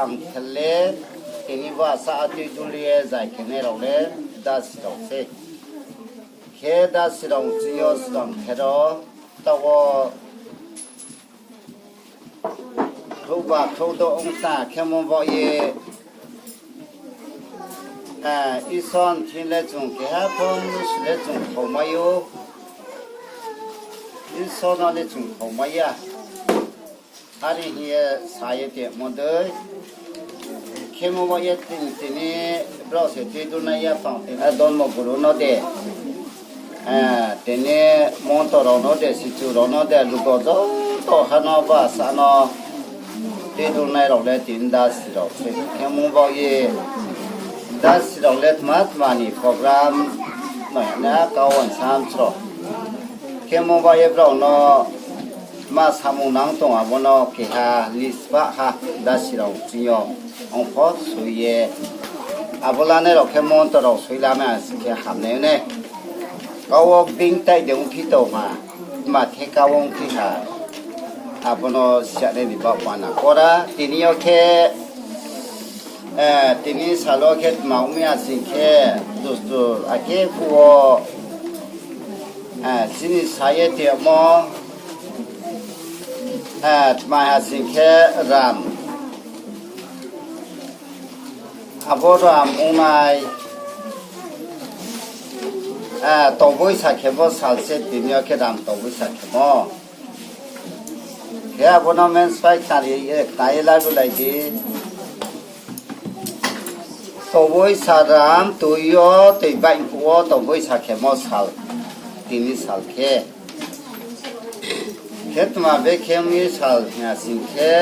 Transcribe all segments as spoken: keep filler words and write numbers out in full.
Ang khe le, tini bo asa atui dul ye zai khenai rao le dasi rao sei. Khe dasi rao chini yo skang khe ro, taoh wo khrouhba khrouhdo ong ta khemo baoh ye, Isor ni thing le chung keha pho mnusu le chung khaumai ou. Isor no le chung khaumai ya. Are hing ye sa ye tongmo dei. Khemo baoh ye tini, tini brao se tuidulnai yaphang tini dormo guru no de, tini monto rao no de, sichu rao no de, lugo joto ha no ba sa no tuidulnai rao le tini dasi rao se. Khemo baoh ye dasi rao le tma tma ni program no hing na kau uaingsam chro. Khemo baoh ye brao no ma samung nang tong abo no keha list ba ha dasi rao chini yo ong pho soi ye. Abo lanai rao khe monto rao soi lamai ha sing khe hamnai ne. Kau wo being tai de ongphi tong ha, tma khe kau ongphi ha, abo no siyanai ni baoh pana kora. Tini yo khe, tini sal wo khe tma ongmi ha sing khe, dustur akhe phuh wo, chini sa ye tongmo, tma ha sing khe ram. Abo ram ongnai, toboi sa khemo sal se tini yo khe ram toboi sa khemo. Khe abo no menspai khnari, khnari laru lai di. Toboi sa ram tui yo tui baihkhouh wo toboi sa khemo sal, tini sal khe. Khe tma bekhe ongmi sal hing ya sing khe,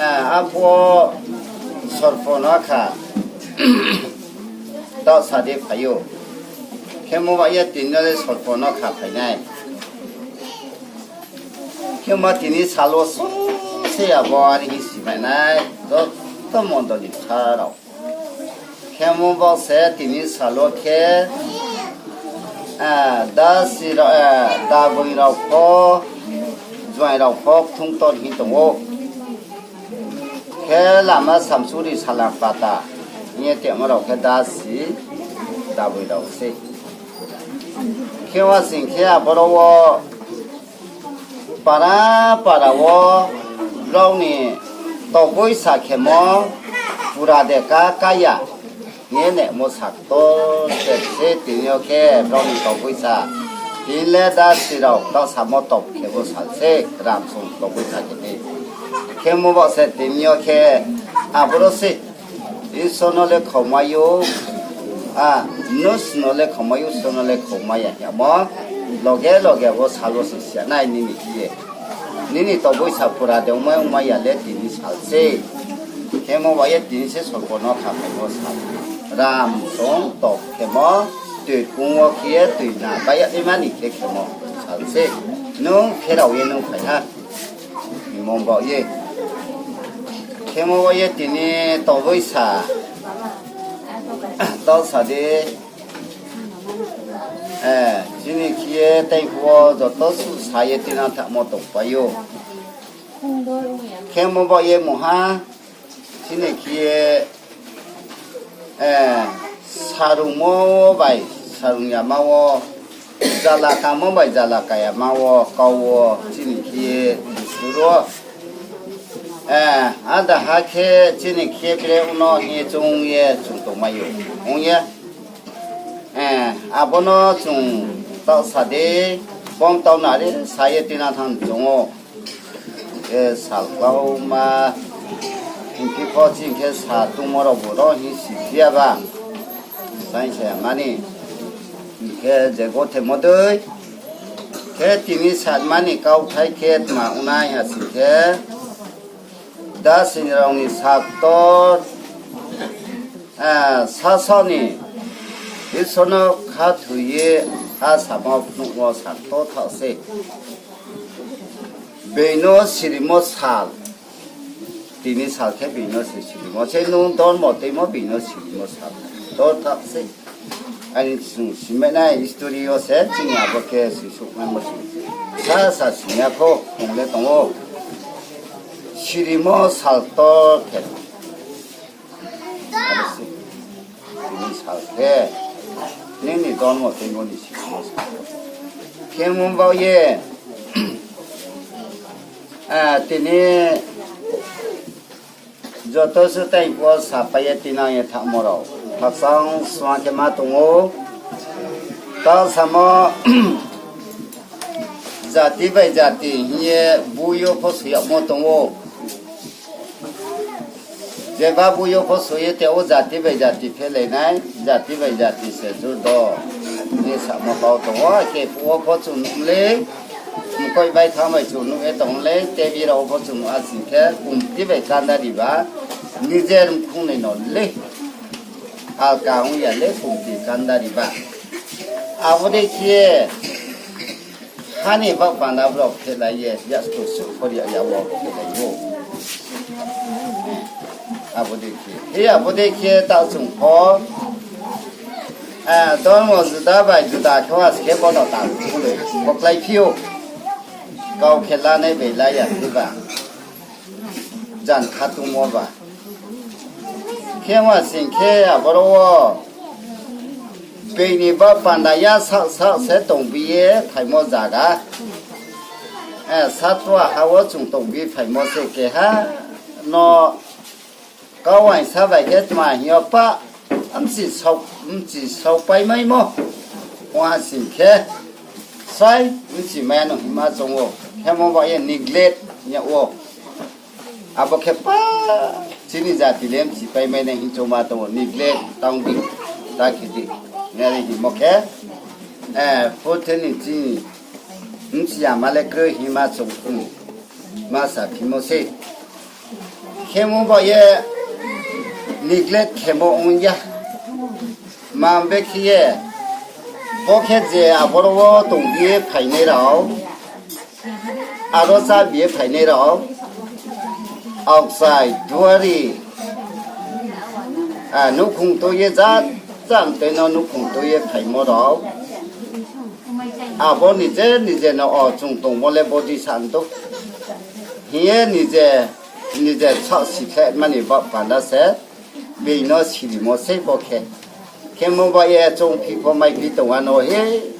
arphuh wo sorpo no kha, taoh sa di phai ou. Khemo baoh ye tini yo le sorpo no kha phai nai. Khemo tini sal wo sung se abo are hing si mai nai, joto mondoli bsa rao. Khemo baoh se tini sal wo khe, dasi rao, daboi rao pho, juaing rao pho kthung tor hing tong ou. Khe lama samsuri salang pata hing ye tongmo rao khe dasi, daboi rao sei. Khe wa sing khe aboro wo para para wo brao ni toboi sa khemo pura de ka kaya hing ye nemo saktor se se tini yo khe brao ni toboi sa. Tini le dasi rao taoh samo top khemo sal se, ram song toboi sa khe ni. Khemo baoh se tini yo khe aboro se Isor no le khaumai ou, a, mnusu no le khaumai ou, Isor no le khaumai ya hingmo. Loge loge abo sal wo se siya nai nini khe ye. Nini toboi sa pura de ongmai ongmai ya le tini sal se. Khemo baoh ye tini se sorpo no kha phaimo sal. Ram song top khemo, tui kung wo khe ye tui na bai ya naima ni khe khemo sal se. Nung pherao ye nung phai ha. Hingmo baoh ye. Khemo baoh ye tini toboi sa. Taoh sa di. Chini khe ye teingphuh wo joto suh sa ye tina thamo tongpai ou. Khemo baoh ye mungha, chini khe ye, sarungmo bai sarung yama wo, jala kamo bai jala kayama wo, kau wo, chini khe ye, dustur wo, ada ha khe chini khe ye bre ong no hing ye chung ye chung tongmai ou, ong ye. Abo no chung taoh sa di, bom tau nari sa ye tina thanng chung ou. Khe sal klauma, hing khe pho chini khe sa tongmo rao bu ro hing si phi ya ba. Saing sa ya mani. Hing khe je gothemo dei. Khe tini sanma ni kauthai khe tma ongnai ha sing khe, dasini rao ni saktor, sasaoh ni Isor no khathoi ye, asamo phnuh wo saktor thaoh se. Being no sirimo sal, tini sal khe being no se sirimo se, nung dormo tuimo being no sirimo sal, tor thaoh se. Aini chung simai nai history yo se chini abo khe sisouhmaimo se. Sasa sing ya kho, tong le tong ou. Sirimo sal ktor khe. Are se, tini sal khe, nini dormo tei bo ni sirimo sal ktor. Khemo baoh ye, ah, tini joto suh tei pho sapai ye tinang ye thanngmo rao khakchang sma khe ma tong ou. Taoh samo jati bai jati hing ye boi yo pho soi yagmo tong ou. Jeba boi yo pho soi ye tei ou, jati bai jati phelai nai, jati bai jati se jurdo hing ye samo kau tong ou. Akhe phuh wo pho chung nuh le, mkoih bai thanng bai chung nuh ye tong le, tebi rao pho chung nuh asing khe, kumti bai kandari ba, nijer mkhungnoi no le, alka ong ya le, kumti kandari ba. Abo dei khe, ha ni baoh panda brao khelai ye, yasko suh khor ya ya wo khelai ou. Abo dei khe, he abo dei khe taoh chung pho, eh, dormo juda bai juda khe as khe bono tang khe, bo kláiphi ou. Kau khe lanai bai la ya khe ba. Jan khatungmo ba. Khe ma sing khe aboro wo beini ba panda ya sak sak se tongbi ye phaimo zaga. Eh, satua ha wo chung tongbi phaimo se keha no kau uaingsa bai khe tma hing yo pa, mchi sao, mchi sao paimaimo. Ong ha sing khe, srai mchi mai ya no hingma choung ou. Khemo ba ye neglect yag ou. Abo khe pa, chini jati le mchi paimai nai hing choungma tong ou, neglect tang di, ta khe di. Nai hingmo khe, eh, purthimbi ni chini mchi yama le kroi hingma chung, ma saphimo sei. Khemo ba ye neglect khemo ong ya. Mam be khe ye, bo khe je aboro wo tongbi ye phainai rao, aro chábi ye phainai rao, aokchai, duari, ah, nouhkhong tui ye ja, ja mtoi no nouhkhong tui ye phaimo rao, abo nije nije no, o, chung tongmo le bodi sa nto. Hing ye nije, nije saoh sikhlaima ni baoh panda se, being no sirimo sei bo khe. Khemo ba ye choungphi pho maiphi tong ano he,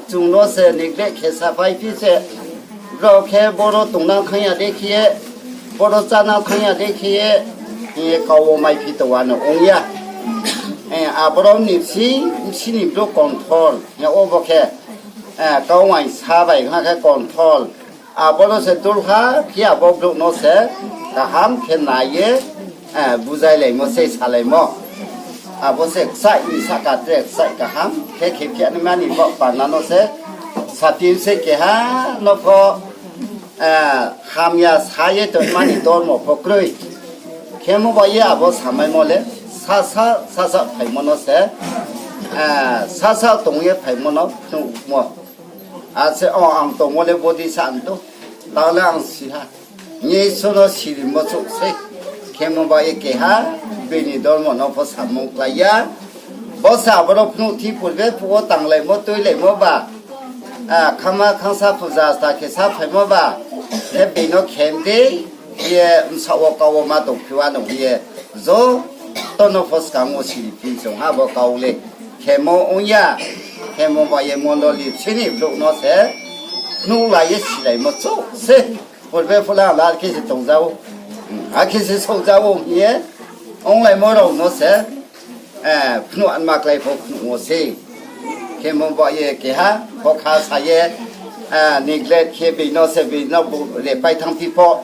chung no se neglect khe saphaiphi se, brao khe boro tongnang thanng ya dei khe ye, boro chánang thanng ya dei khe ye, hing ye kau wo maiphi tong ano ong ya. Eh, aboro ni bsing, bsing ni brouh control, hing ye o bo khe, eh, kau uaingsa bai ha khe control. Abo no se tulha khe abo brouh no se kaham khe nai ye, eh, buzailaimo sei salaimo. Abo se kchaih ni sahka tre kchaih kaham khe khe phiya naima ni baoh panda no se saphi sei keha no pho, eh, hamya sa ye tongma ni dormo pho kroi. Khemo ba ye abo samaimo le sasa, sasa phaimo no se, eh, sasa tong ye phaimo no phnuhmo. Ase, o, ang tongmo le bodi sa nto, tao le ang si ha. Hing ye Isor no sirimo chouh sei. Khemo ba ye keha, being ni dormo no pho samung klái ya. Bo se aboro phnuh thi purbe phuh wo tanglaimo, tuilaimo ba, ah, khama khangsa puja sta khe sa phaimo ba, khe being no khem dei, ye bsaoh wo kau wo ma tongphi wa no hing ye, joto no pho skang wo siri phi song ha bo kau le. Khemo ong ya, khemo ba ye mondoli chini brouh no se, phnuhlai ye silaimo chouh se, purbe phuh la la khe se tongja ou, akhe se souhja ou hing ye, onglaimo rao no se, eh, phnuh anma klái pho phnuh wo sei. Khemo ba ye keha, pho kha sa ye, eh, neglect khe being no se being no bu-, repai thanngphi pho,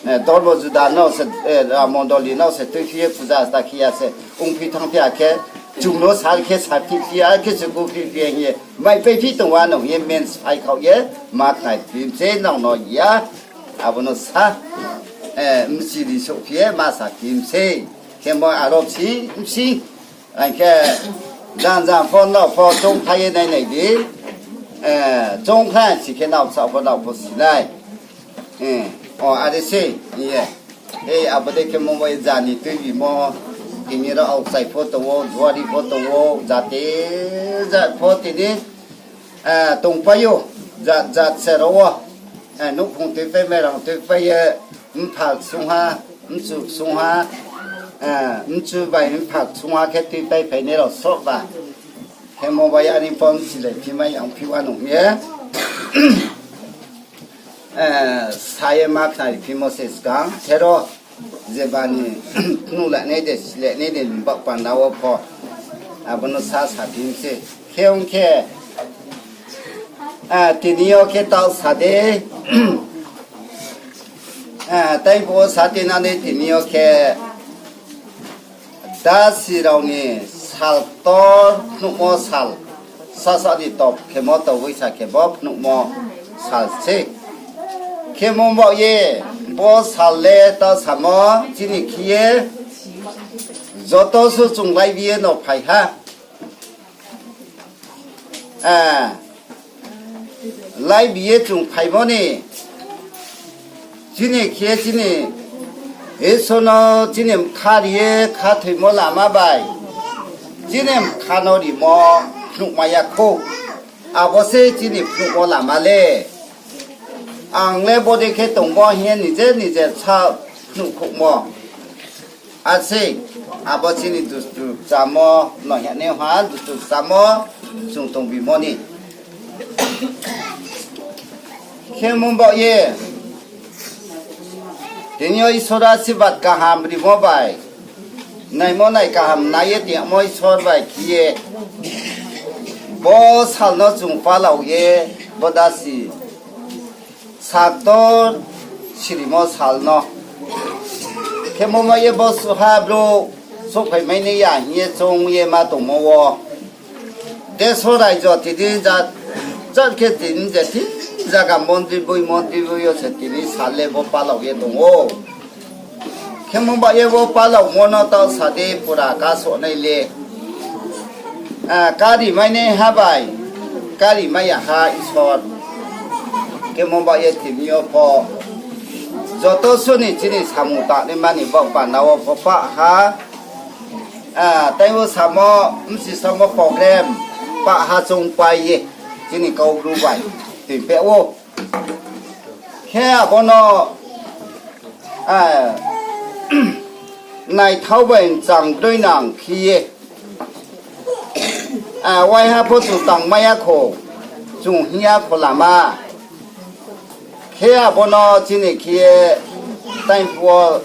eh, dormo juda no se, eh, mondoli no se tuiphi ye puja sta khe ya se, ongphi thanngphi ya khe, chung no sal khe saphiphi ya khe se kuphiphi ya hing ye, maipaiphi tong wa no hing ye men sphai khaoh ye, ma khnai phi mse nang no ya, abo no sa, eh, msi ri souhphi ye, ma saphi mse, khemo aro bsi, bsi, ang khe jang jang pho nrao pho choungkhlai ye nai nai di, eh, choungkhlai si khe nrao bsaoh pho nrao pho si nai. Eh, o, are se, hing ye. Ei, abo dei khe mo bai jani tuibimo, tini rao aokchai pho tong ou, duari pho tong ou, jati jat pho tini, eh, tongpai ou, jat jat se rao wo, eh, nouhkhong tuipai, mairang tuipai ye, mpha ksungha, mchu ksungha, mchu bai mpha ksungha khe tuipai phainai rao sroh ba. Khemo bai ani pho mchilai phimai ang phi wa nung ye, sa ye ma khnari phimo se skang. Thero jeba ni nuh lanai de, silanai de, baoh panda wo pho abo no sa saphi mi se. Khe ong khe, tini yo khe taoh sa de, tei bo sa tinani tini yo khe dasi rao ni sal ktor phnuhmo sal, sasa ni top khemo toboi sa khe bo phnuhmo sal se. Khemo baoh ye bo sal le taoh samo chini khe ye joto su chung laibi ye no phai ha. Laibi ye chung phaimo ni, chini khe chini Isor no chini bkha ri ye khathoimo lama bai chini bkha no rimo phnuhmai ya khou. Abo se chini phnuhmo lama le. Ang le bodei khe tongmo hing ye nije nije sa phnuhkhouhmo. Ar se, abo chini dustu kchamo no hing ye ha, dustu kchamo chung tongbimo ni. Khemo baoh ye, tini yo Isor asirbad kaham rimo bai, naimo nai kaham nai ye tongmo Isor bai khe ye, bo sal no chung palao ye, bo dasi sal ktor sirimo sal no. Khemo baoh ye bo suha brouh souhphaimainai ya hing ye choung ye ma tongmo wo, deso raijo tini jat, jat khe tini je thing zaga mondri boi mondri boi yo se tini sal le bo palao ye tong ou. Khemo baoh ye bo palaomo no taoh sa di pura kasoh nai le. Kari mainaiha bai, kari mai ya ha Isor. Khemo baoh ye tini yo pho joto suni chini samung tangnaima ni baoh panda wo pho pah ha. Tei wo samo, bsi samo program pah ha choungpai ye chini Kaubru bai toipeh ou. Khe abo no naithao bai mchang broi nang khe ye, waiha pho chung tangmai ya khou, chung hing ya khou lama. Khe abo no chini khe ye, taiphuh wo,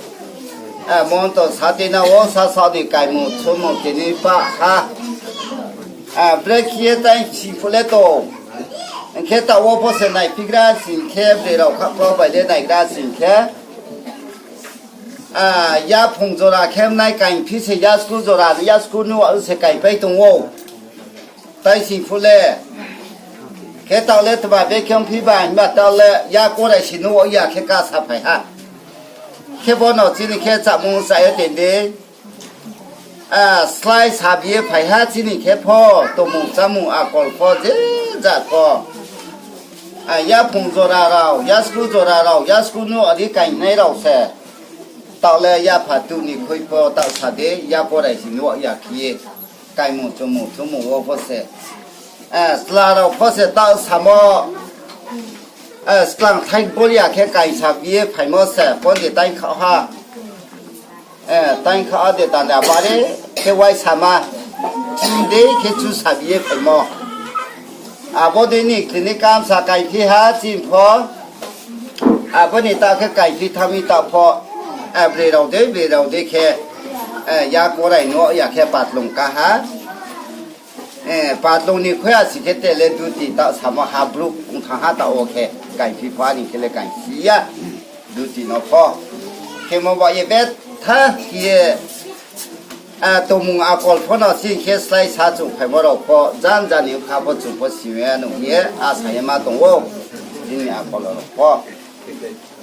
monto sa tini wo sasa ni kaimung chumung tini pah ha. Brekhe ye tai siphuh le tong. Hing khe taoh wo pho se naiphigra sing khe, broi rao khakpao bai le naigra sing khe, yaphung jora khe mnai kaingphi se yasku jora, yasku nuh wo se kaingpai tong ou. Tai siphuh le, khe taoh le tma bekhe ongphi ba himba taoh le yakorai se nuh wo ya khe ka saphai ha. Khe bo no chini khe chámung cha ye tong di. Slái sabi ye phai ha chini khe pho, tongmung chámung akol pho, je jat pho. Yaphung jora rao, yasku jora rao, yasku nuh wo ri kaingnai rao se. Taoh le yapha tuh ni khui pho taoh sa di, yakorai se nuh wo ya khe ye. Kaimung chumung thumung wo pho se. Chla rao pho se taoh samo. Sklang thai bol ya khe kaingsa bi ye phaimo se, pon de taingkhaoh ha. Taingkhaoh ha de tanda bari khe waisama. Chini dei khe chusabi ye phaimo. Abo dei ni tini kamsa kaingphi ha chini pho. Abo ni taoh khe kaingphi thanng mi taoh pho. Broi rao dei, broi rao dei khe, yakorai nuh wo ya khe patlung ka ha. Patlung ni khui asi khe te le duty taoh samo ha brouh ong thanng ha taoh wo khe kaingphi pho ani khe le kaingphi ya. Duty no pho. Khemo ba ye betha khe ye, tongmung akol pho no chini khe slái sa chung phaimo rao pho, jan jan ni bkha pho chung pho simi ya nung ye asa ye ma tong ou. Chini akol rao pho.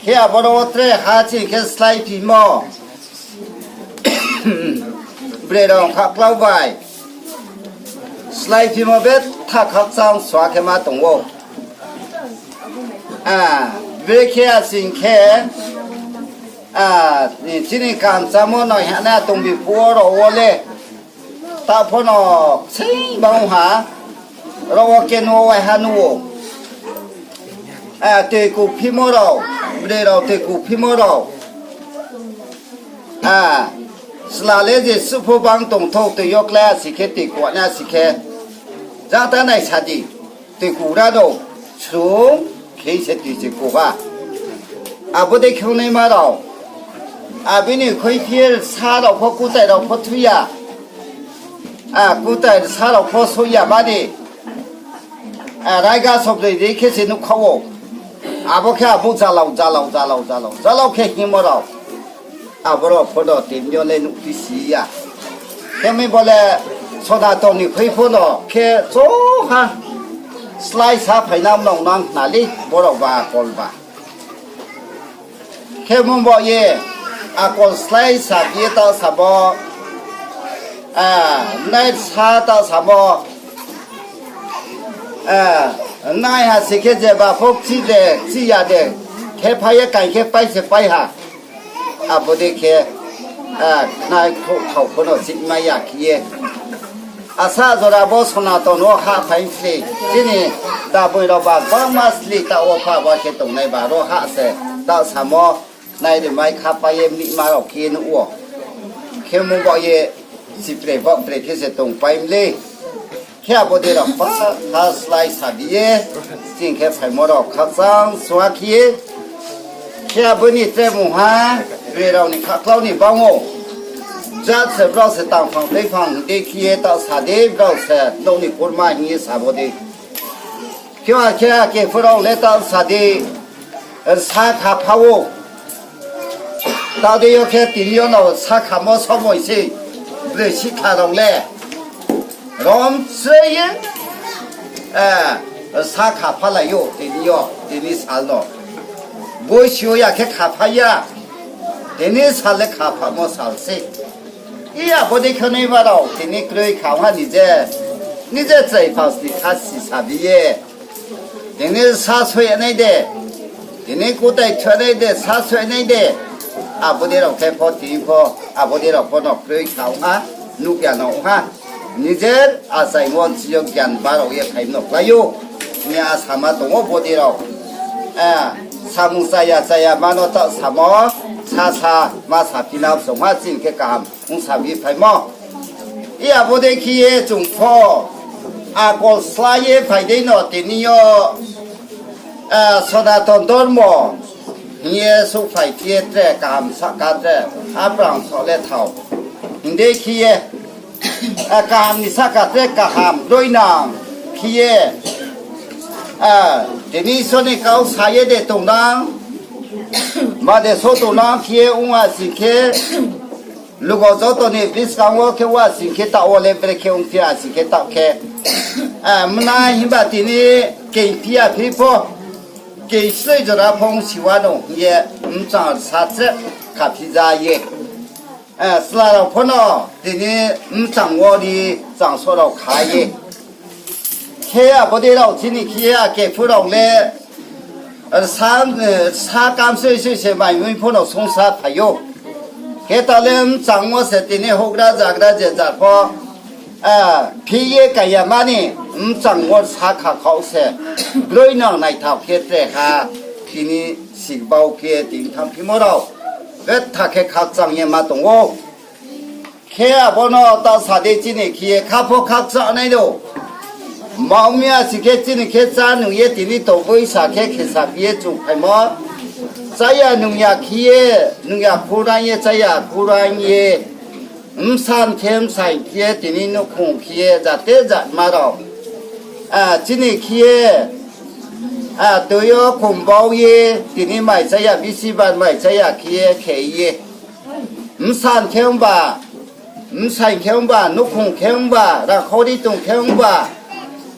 Khe aboro wo tre ha chini khe slái phimo. Broi rao khaklau bai. Slái phimo betha khakchang sua khe ma tong ou. Brekhe asing khe, chini kamchamo no hana tongbi phuh wo rao wo le. Taoh pho no sei bang ha, rao wo khe nuh wo waiha nuh ou. Tui kuphimo rao, broi rao tui kuphimo rao. A, chla le jesuh pho bang tongthou, tui yo klái asi khe, tui kuanai asi khe, jata naisa di, tui kura no srung khe se tui se ku ha. Abo dei khe ongnaima rao, abini khuiphi ye sa rao pho, kutai rao pho thui ya. A, kutai sa rao pho soi ya mani. A, raiga sobroi dei khe se nuhkhao ou. Abo khe abo jalao, jalao, jalao, jalao, jalao khe hingmo rao. Abo rao pho no tini yo le nuhphi si ya. Khe mi bo le Sonaton ni khui pho no khe choha slái sa phainang nong nang khna lei, borao ba akol ba. Khe mung bo ye akol slái sa bi ye ta samo, a, nai sa ta samo, a, nai ha si khe jeba pho kchi de, kchi ya de, khe phai ye kaing khe pai se pai ha. Abo dei khe, a, nai khrouh thao pho no chihmai ya khe ye. Asa jora bo Sonaton wo hahphai slei, chini daboi rao ba gbangma slei taoh wo pha ba khe tongnai ba ro hah se, taoh samo nai ri mai khapai ye mnihma rao khe nuh wo. Khe mung bo ye chipre baohpre khe se tongpai mlei. Khe abo dei rao pha, pha slái sa bi ye, ching khe phaimo rao khakchang sua khe ye. Khe abo ni tre mungha, broi rao ni khaklau ni bang ou. Jat se brao se tangphang teiphang hing dei khe ye taoh sa di, brao se nouh ni kurma hing ye sa bo dei. Khe akhe akephu rao le taoh sa di, sa kha pha ou. Taoh dei yo khe tini yo no sa khamo somoi se, broi sihkha rao le rom srei ye, eh, sa kha phalai ou tini yo, tini sal no. Boisi yo ya khe kha pha ya, tini sal le kha phamo sal se. I abo dei khe nai ba rao tini kroi kha ha nije, nije chrai phas ni kha si sa bi ye. Tini sa soi nai de, tini kutai thoi nai de, sa soi nai de. Abo dei rao khe pho tini pho, abo dei rao pho no kroi kha ha, nuh ya no ha. Nijer achaimo nsi yo gyan barao ye phai no klái ou. Ni asama tong ou bo dei rao. Eh, samung chaya chaya ma no taoh samo, sa sa ma sa phi na song ha ching khe kaham ong sa bi phaimo. I abo dei khe ye chung pho akol slái ye phai dei no tini yo, eh, Sonaton dormo hing ye souhphai khe ye tre kaham sahka tre, aprang soh le thao. Hing dei khe ye, eh, kaham ni sahka tre kaham groinang khe ye, eh, tini Isor ni kau sa ye de tongnang, ma de so tongnang khe ye ong ha sing khe, lugo joto ni buskang wo khe wa sing khe taoh wo le brekhe ongphi ya sing khe taoh khe, eh, mnai himba tini keingphi ya phi pho, keingsloi jora pho ongsi wa no hing ye, mchang sa tre khaphi ja ye. Eh, chla rao pho no tini mchang wo ri chang so rao kha ye. Khe abo dei rao chini khe ye akephu rao le, eh, sa, eh, sa kamsoi soi se mai mui pho no songsa phai ou. Khe ta le mchang wo se tini houhgra zagra je ja pho, eh, phi ye kaya mani mchang wo sa kha khaoh se, groinang naithao khe tre ha, tini sikbau khe tini thanngphimo rao betha khe khakchang ye ma tong ou. Khe abo no taoh sa di chini khe ye kha pho khakchang nai do. Ma ong mi ya sing khe chini khe chá nung ye tini toboi sa khe khesa phi ye chung phaimo. Cháya nung ya khe ye, nung ya khuraing ye, cháya khuraing ye. Msan khe msaing khe ye tini nouhkhong khe ye jate jatma rao. Ah, chini khe ye, ah, tui yo khombau ye, tini mai cháya, bisi ban mai cháya khe ye, khe ye. Msan khe ongba, msaing khe ongba, nouhkhong khe ongba, rangkhori tong khe ongba,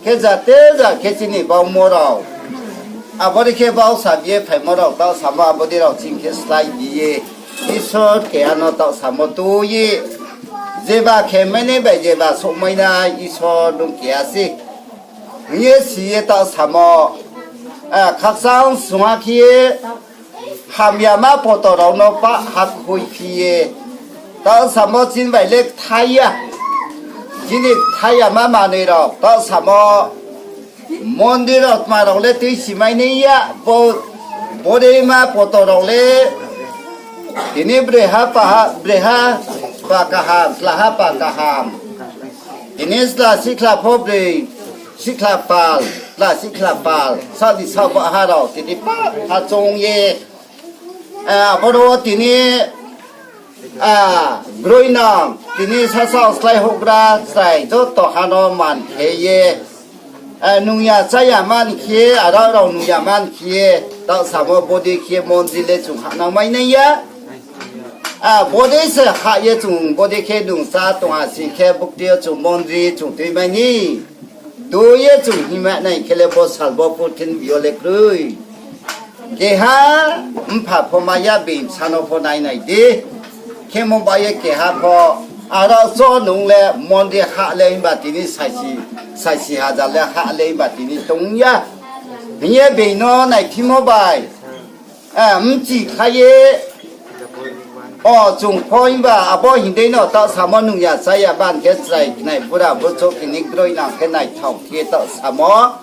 khe jate ja khe chini baumo rao. Abo dei khe bau sa bi ye phaimo rao taoh samo abo dei rao ching khe slái bi ye. Isor keha no taoh samo tui ye. Jeba khe mai nai bai jeba souhmai nai Isor nung keha se. Hing ye si ye taoh samo, ah, khakchang sungha khe ye, hamyama poto rao no pah ha khuiphi ye. Taoh samo chini bai le kthai ya. Chini kthai yama manoi rao. Taoh samo mondir rao tma rao le tuisimai nai ya. Bo, bodeima poto rao le Tini broi ha pa ha, broi ha pa kaham, chla ha pa kaham. Tini chla sihkhla pho broi, sihkhla pal, chla sihkhla pal, saoh ni saoh baha rao tini pa ha choung ye, abo ro wo tini, a, broi nang, tini sasaoh slái houhgra chrai joto ha no man khe ye, nung ya chá ya man khe, aro rao nung ya man khe, taoh samo bodei khe ye mondir le chung hahnang mai nai ya. A, bodei se hah ye chung bodei khe nung chá tong ha sing khe, buktui yo chung mondir chung tui mai ni. Tui ye chung hingma nai khe le bo sal bo purthimbi yo le kroi. Keha mpha pho mai ya, being bsa no pho nai nai di. Khemo bai ye keha pho, aro cho nung le mondir hah le himba tini saisi, saisi hajar le hah le himba tini tong ya. Hing ye being no naithimo bai, a, mchi khlai ye, o chung pho himba abo hing dei no taoh samo nung ya chá ya ban khe chrai khnai bura buchouh tini groi nang khe naithao khe taoh samo.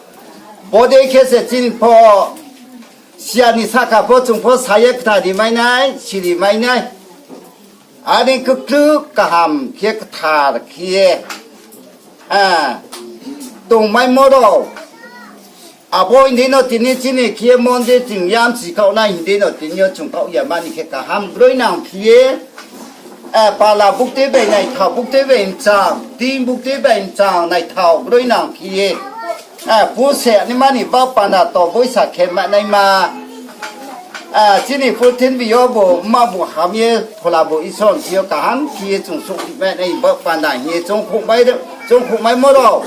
Bodei khe se chini pho, siya ni sahka pho chung pho sa ye khnari mai nai, siri mai nai. Are kuklu kaham khe kthar khe ye, a, tongmaimo rao. Abo hing dei no tini chini khe ye mondir chung yamchi kaoh nai hing dei no tini yo chung kaoh ya mani khe kaham groi nang khe ye, a, pala buktui bai naithao, buktui bai mchang, tin buktui bai mchang naithao groi nang khe ye, a, puse ni mani baoh panda to boisa khe ma naima. A, chini purthimbi yo bo mma bu ham ye phola bu Isor ni thing yo kaham khe ye chung souhphimai nai baoh panda hing ye choung khouhmaimo rao.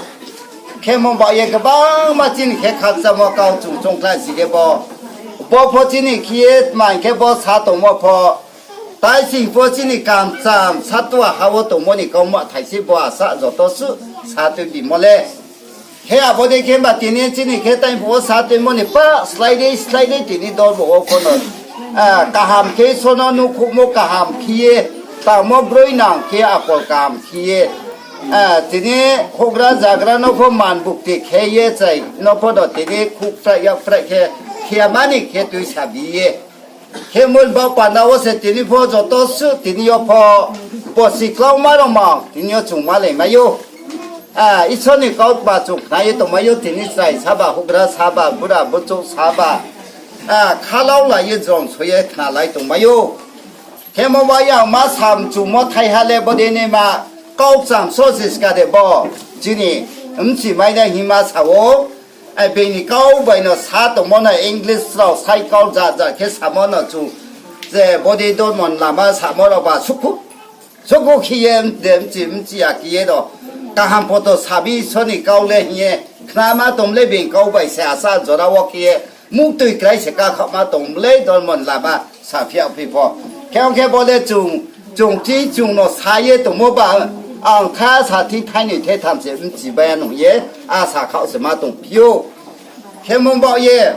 Khemo bai ye kbangma chini khe khakchangmo kau chung choungkhlai si khe bo. Bo pho chini khe ye tma hing khe bo sa tongmo pho. Tai sing pho chini kamcham satua ha wo tongmo ni kauma thai se bo asa joto suh sa tuibimo le. Khe abo dei khe ba tini chini khe tai phuh wo sa tuimo ni pa slái dei slái dei tini dormo wo pho no, a, kaham khe Isor no nuhkhouhmo kaham khe ye, tangmo groi nang khe akol kaham khe ye, a, tini houhgra zagra no pho man bukti khe ye chrai no pho no tini khukphrai yakphrai khe khe ya mani khe tuisa bi ye. Khe mol baoh panda wo se tini pho joto suh tini yo pho bosi klauma rao ma tini yo chung malai mai ou. A, Isor ni kau ba chung khna ye tongmai ou, tini chrai saba, houhgra saba, bura buchouh saba, a, khalau lai ye jrom so ye khnalai tongmai ou. Khemo bai ang ma samchumo thaiha le bodei naima kau kcham so se ska de bo. Chini mchi mai nai hingma sa ou. Ai, bini kau bai no sa tongmo no English rao sai kau ja ja khe samo no chung, je bodei dormo ni lama samo rao ba sukhu, sukhu khe ye de mchi mchi ya khe ye no. Kaham poto sabi Isor ni kau le hing ye khnama tong le bini kau bai se asa jora wo khe ye muktui krai se kakhaohma tong le dormo ni lama saphi ya phi pho. Khe ong khe bo le chung, chung thi chung no sa ye tongmo ba, ang tha sa thi thai ni thai tham se mchi bai ya nung ye, asa khaoh se ma tongphi ou. Khemo baoh ye,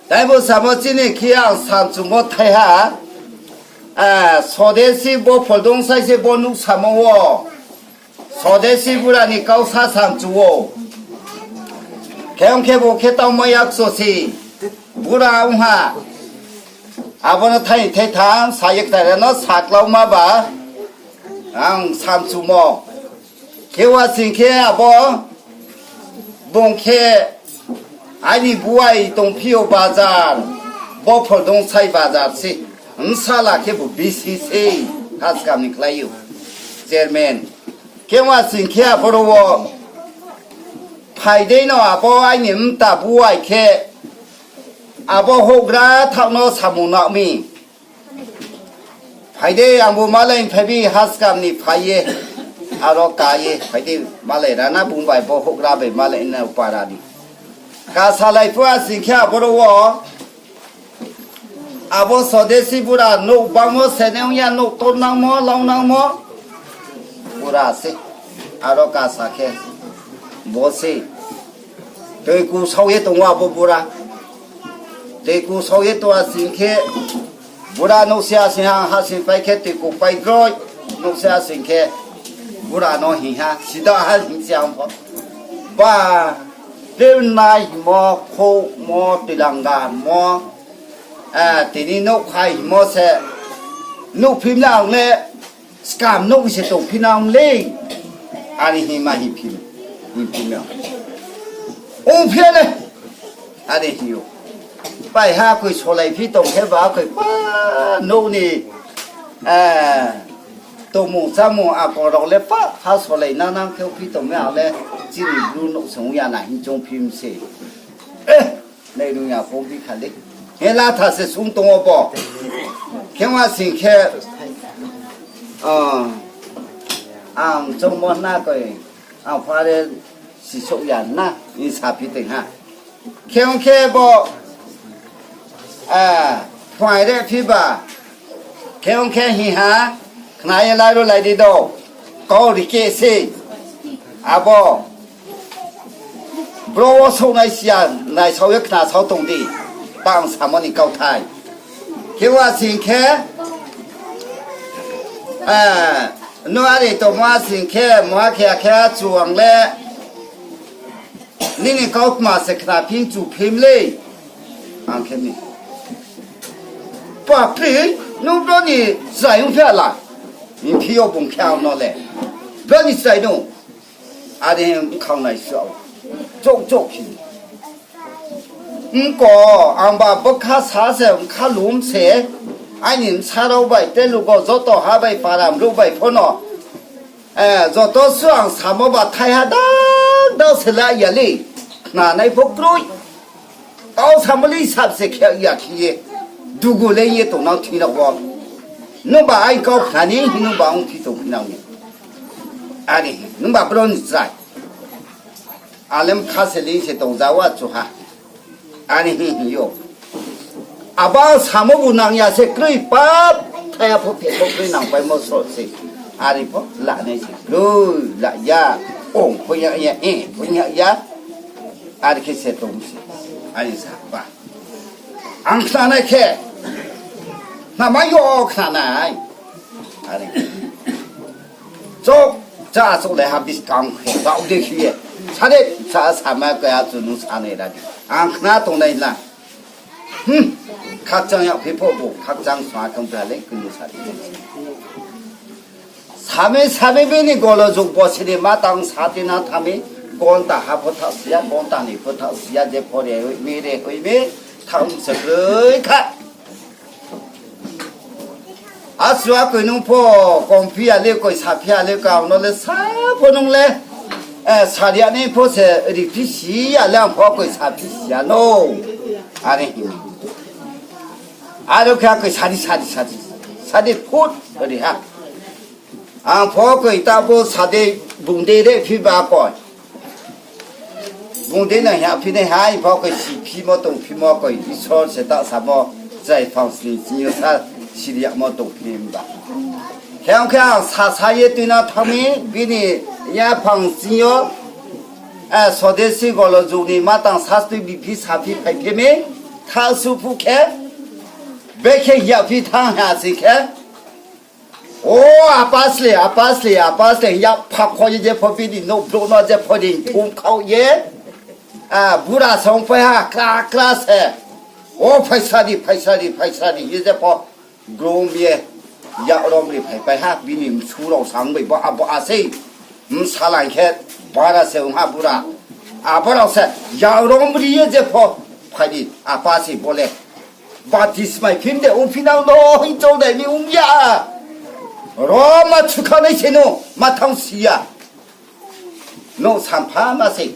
taibo samo chini khe ang samchumo thaiha, a, Sodesi bo pholdong sai se bo nuh samo wo. Sodesi bura ni kau sa samchu ou. Khe ong khe bo khe taumai ya kso se. Bura ong ha. Abo no thai thai tham sa ye kthara no saklauma ba. Ang samchumo. Khe wa sing khe abo bung khe aini buai tongphi yo bazar, bo pholdong sai bazar se. Bsala khe bo bisi se, Haskam ni klái ou. Chairman. Khe wa sing khe aboro wo phai dei no abo aini mta buai khe abo houhgra thaoh no samung nang mi. Phai dei, angbu malai phai bi Haskam ni phai ye. Aro ka ye phai dei malai rana bung bai bo houhgra bai malai na para ni. Kasalai phuh a sing khe aboro wo. Abo Sodesi bura nouh bangmo, seneng ya nouh tor nangmo, lau nangmo. Bura se. Aro kasa khe. Bo se. Tui ku sao ye tong ou abo bura. Tui ku sao ye tong a sing khe. Bura nouh se a sing ha, ha sing pai khe tui ku pai droi. Nouh se a sing khe. Bura no hing ha. Sida ha hing se ang pho. Ba. Teu nai hingmo, khouhmo, tuilanga hingmo. A, tini nouhkhai hingmo se. Nuhphi mi le ang le skam nouh se tongphi nang le. Are hing ma hingphi, hingphi mi. Ongphi ya le. Are hing ou. Pai ha koi solaiphi tong khe ba koi pa nouh ni, eh, tongmung chámung akol rao le pa ha solai na nang khe phi tong mi ang le chini Bru nouh se ong ya na hing choungphi mi se. Eh, nai rung ya pho bikha le. He latha se sung tong ou bo. Khe wa sing khe, ah, ang choungmo na koi, ang pha re sisouh ya na, hing saphi tong ha. Khe ong khe bo, ah, phuaing re phi ba. Khe ong khe hing ha, khna ye lai ro lai di do. Kau ri khe se. Abo bro wo souhnai si ya, naisao ye khnasao tong di, tang samo ni kauthai. Khe wa sing khe, eh, no are tongmo sing khe, muha khe akhe chuang le, nini kautma se khnaphi chu phi mi le. Ang khe mi, Papri, nung bro ni chrai ong phi ya la? Hingphi yo bung khe ang no le, bro ni chrai no. Are bkhang nai suh, chouh chouh khe. Mko, angba bkha sa se, bkha lum se, aini bsa rao bai, telugo joto ha bai, para brouh bai pho no, eh, joto suh ang samo ba thaiha dak dak se la ya le, khnanai pho kroi. Kau samo le sab se khe ya khe ye, dugu le ye tongnang thing rao wo. Nungba aini kau khna ni, nungba ongphi tongphi nang ni. Are, nungba bro ni chrai. Alem kha se le se tong ja wa chu ha. Are hing hing yo. Abo ang samo bu nang ya se kroi pap, thaiha pho phi pho kroi nangpaimo sroh se. Are pho lanai se kroi, la ya. Ong pho ya ya, eh pho ya ya. Are khe se tong se. Are sa ba. Ang khnanai khe. Khnamai yo khnanai. Are. Chouh, chá achouh le ha buskang khe, baoh de khe ye. Sade, sa, sama khe achu nung sanai ra di. Ang khna tongnai na. Hmm, khakchang yagphi pho bo, khakchang sung akhe ong phi ha le, kunu sa di. Sami, sami bini golo jug bosini ma tang sa ti na thami, gonta ha pho thaoh si ya, gonta ni pho thaoh si ya, je pho re hoi mi, re hoi mi, thaoh se kroi kha. Achu akoi nung pho, kongphi ya le koi, saphi ya le koi, ang no le sa pho nung le, eh, sari ya ni pho se riphi si ya le ang pho koi saphi si ya no. Are hing. Aro khe akoi sari, sari, sari, sari phut ri ha. Ang pho koi ta pho sade bung de re phi ba koi. Bung de nang hing ya phi nai hai pho koi siphimo tongphimo koi Isor se ta samo chrai phang sini chini yo sa siri yamo tongphi nai ba. Khe ong khe ang sasa ye tuina thang mi bini ya phang chini yo, eh, sodesi golo jug ni ma tang sastui biphi saphi phaiphi mi, thaoh su phuh khe, bekhe hing ya phi thanng ha sing khe, O, apa sle, apa sle, apa sle, hing ya phap kho ye jepho bini nouh brouh no jepho ring thum khaoh ye, ah, bura se ongpai ha, kra kra se. O, phaisa di, phaisa di, phaisa di, hing ye jepho grom ye, yak rom ri phaipai ha, bini msu rao sang bai bo abo asei. Bsalai khe bara se ong ha bura. Abo rao se yak rom ri ye jepho phai di, apa se bo le. Baptismai phim de ongphi nang no hing choungnai mi ong ya. Ro ma chukhanai se no, ma thanng si ya. Nouh sampha ma se.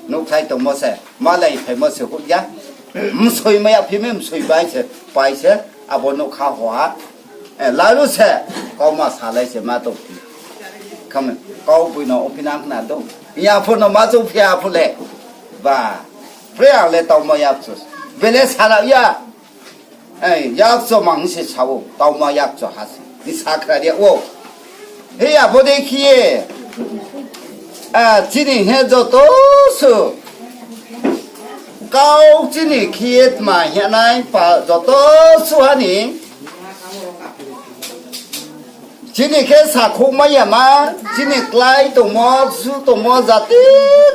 Nouhkhlai tongmo se, malai phaimo se hoih ya. Msoimai ya phim mi msoi bai se, pai se, abo nougkha ho ha. Eh, laru se, kauma salai se ma tongphi. Khamai, kau boi no ongphi nang khna do. Ya pho no ma choungphi ya pho le. Ba, pre ang le tauma yakchu. Bele sala ya. Eh, yakcho mang se sa ou, tauma yakcho ha se. Ni sakra ri ou. He abo dei khe ye. Ah, chini he joto su. Kau chini khe ye tma hing nai pa joto su ha ni. Chini khe sakhouh mai ya ma, chini klái tongmo, su tongmo, jati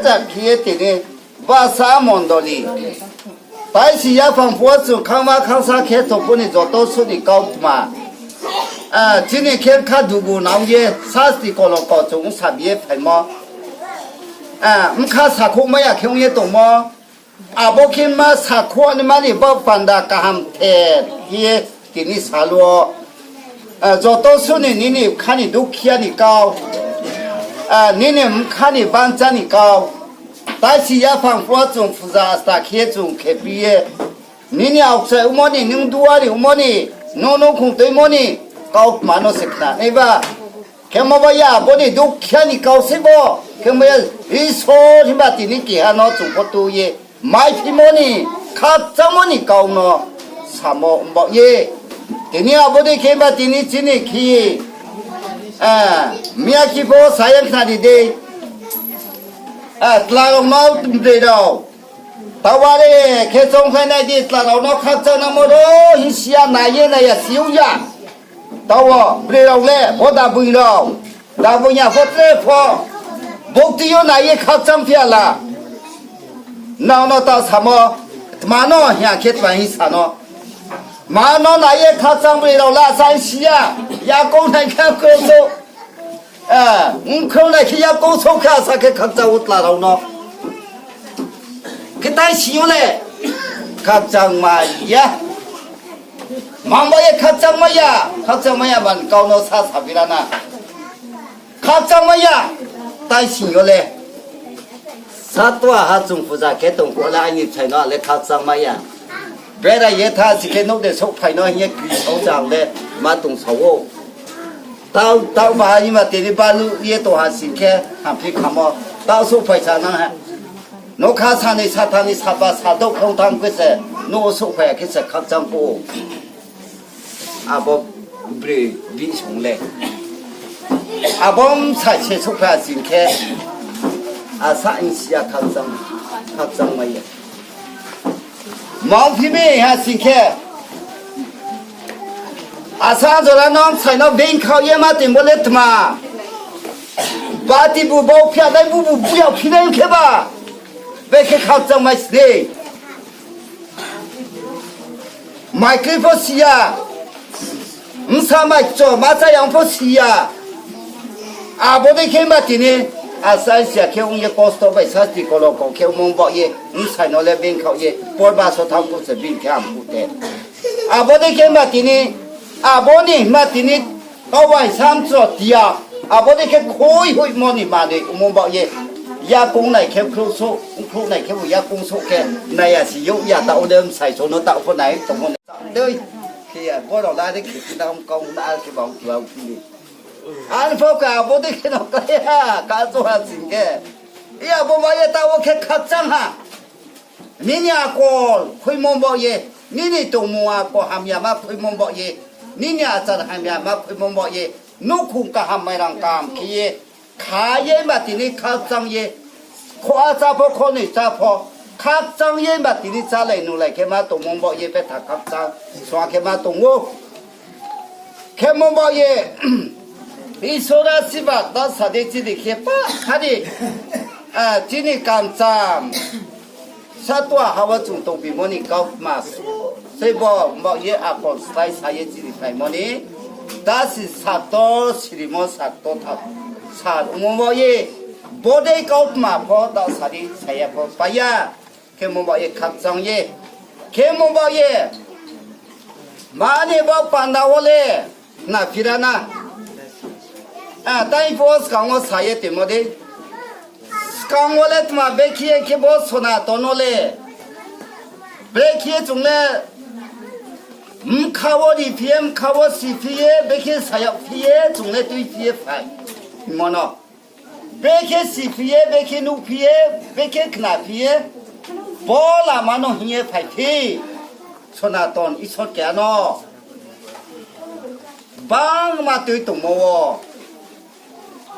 jat khe ye tini basa mondoli. Tai si yaphang phuh wo chung khangma khangsa khe tongphu ni joto su ni kautma. Ah, chini khe bkha dugu nang ye sasti koloko chung sabi ye phaimo. Ah, bkha sakhouh mai ya khe ong ye tongmo. Abo khe ma sakhouh ni mani bo panda kaham the khe ye tini sal wo. Ah, joto suni nini bkha ni dukhiya ni kau, ah, nini bkha ni bancha ni kau. Taisi yaphang pho chung puja asta khe chung khe pi ye. Nini aokchai ongmo ni, nung duari ongmo ni, nung nouhkhong tuimo ni, kautma no se khna nai ba. Khemo ba ya, bo ni dukhiya ni kau se bo. Khemo ya, Isor himba tini keha no chung pho tu ye, maiphimo ni, khakchangmo ni kau no samo mbaoh ye. Tini abo dei khe ba tini chini khe, ah, miya khe pho sa ye khna di dei. Ah, tla rao no broi rao. Taware khe chongkhlai nai di, tla rao no khakchang nangmo ro, hing si ya, nai ye nai ya, si ou ya. Taoh wo, broi rao le, bo da boi rao. Da boi ya pho tre pho. Bukti yo nai ye khakchang phi ya la. Nrao no ta samo, tma no hing ya khe tma hing sa no. Ma no nai ye khakchang broi rao la sa hing si ya. Yakoung nai khe khe so. Eh, mkhrouh nai khe yakoung souh khe asa khe khakchang ou tla rao no. Khe tai si yo le khakchang mai ya. Mang ba ye khakchang mai ya, khakchang mai ya ban kau no sa sabi ra na. Khakchang mai ya, tai si yo le. Satwa ha chung puja khe tong phuh le aini bsai no ale khakchang mai ya. Bera ye tha si khe nouh de souhphai no hing ye kri sao chang le ma tong sao ou. Tau, tau baha hima tini balu ye tong ha sing khe hamphi khamo. Tau souhphai sa nang ha. Nokha sanai satham ni saba sadouh khong tham khe se, nouh wo souhphai ya khe se khakchang phuh ou. Abo broi bihsong le. Abo bsai se souhphai ya sing khe, asa hing si ya khakchang, khakchang mai ya. Mangphi mi ha sing khe. Asa jora no bsai no being khaoh ye ma tong bo le tma. Bati bu bau phi ya nai bu bu bu ya phi nai khe ba. Bekhe khakchang mai sdi. Maikroi pho si ya. Bsa mai kcho ma cha yang pho si ya. Abo dei khe ba tini asa si ya khe ong ye kosto bai sasti koloko khe ongmo baoh ye bsai no le being khaoh ye porbaso thanng phuh se bini khe ham phuh te. Abo dei khe ba tini, abo ni ma tini, kau bai samchro tiya, abo dei khe khui hoihmo ni manoi ongmo baoh ye, yakoung nai khe khrouh souh, khrouh nai khe bo yakoung souh khe, nai ya si youh ya taoh le bsai so no taoh pho nai tongmo ni. Dei, khe ya, bo rao la de khe phi na ong kau na khe ba ong khe ba ong phi ni. Ang pho ka abo dei khe no ka ya, ka cho ha sing khe. Ya bo ma ye taoh wo khe khakchang ha. Nini akol khuimo baoh ye, nini tongmung akol hamyama khuimo baoh ye, nini achar hamyama khuimo baoh ye, nouhkhong kaham mairang kaham khe ye, kha ye ba tini khakchang ye, khoa chá pho, khonoi chá pho, khakchang ye ba tini chálai nunglai khe ma tongmung baoh ye, betha khakchang, sua khe ma tong ou. Khemo baoh ye, Isor asirbad no sa di chini khe pa, ha di, ah, chini kamcham, satwa ha wo chung tongpimo ni kautma, sei bo baoh ye akol slái sa ye chini phaimo ni, ta si saktor, sirimo saktor tha, sar ongmo baoh ye, bodei kautma pho ta sa di sa ya pho pai ya. Khemo baoh ye khakchang ye. Khemo baoh ye. Mani bo panda wo le. Na phira na. Ah, tai pho skang wo sa ye tongmo dei. Skang wo le tma bekhe ye khe bo Sonaton no le. Bekhe chung le. Bkha wo ri phi ye, bkha wo si phi ye, bekhe sa yag phi ye, chung le tui phi ye phai. Mo no. Bekhe si phi ye, bekhe nuh phi ye, bekhe khna phi ye, bo lama no hing ye phai phi. Sonaton Isor keha no. Bangma tui tongmo wo.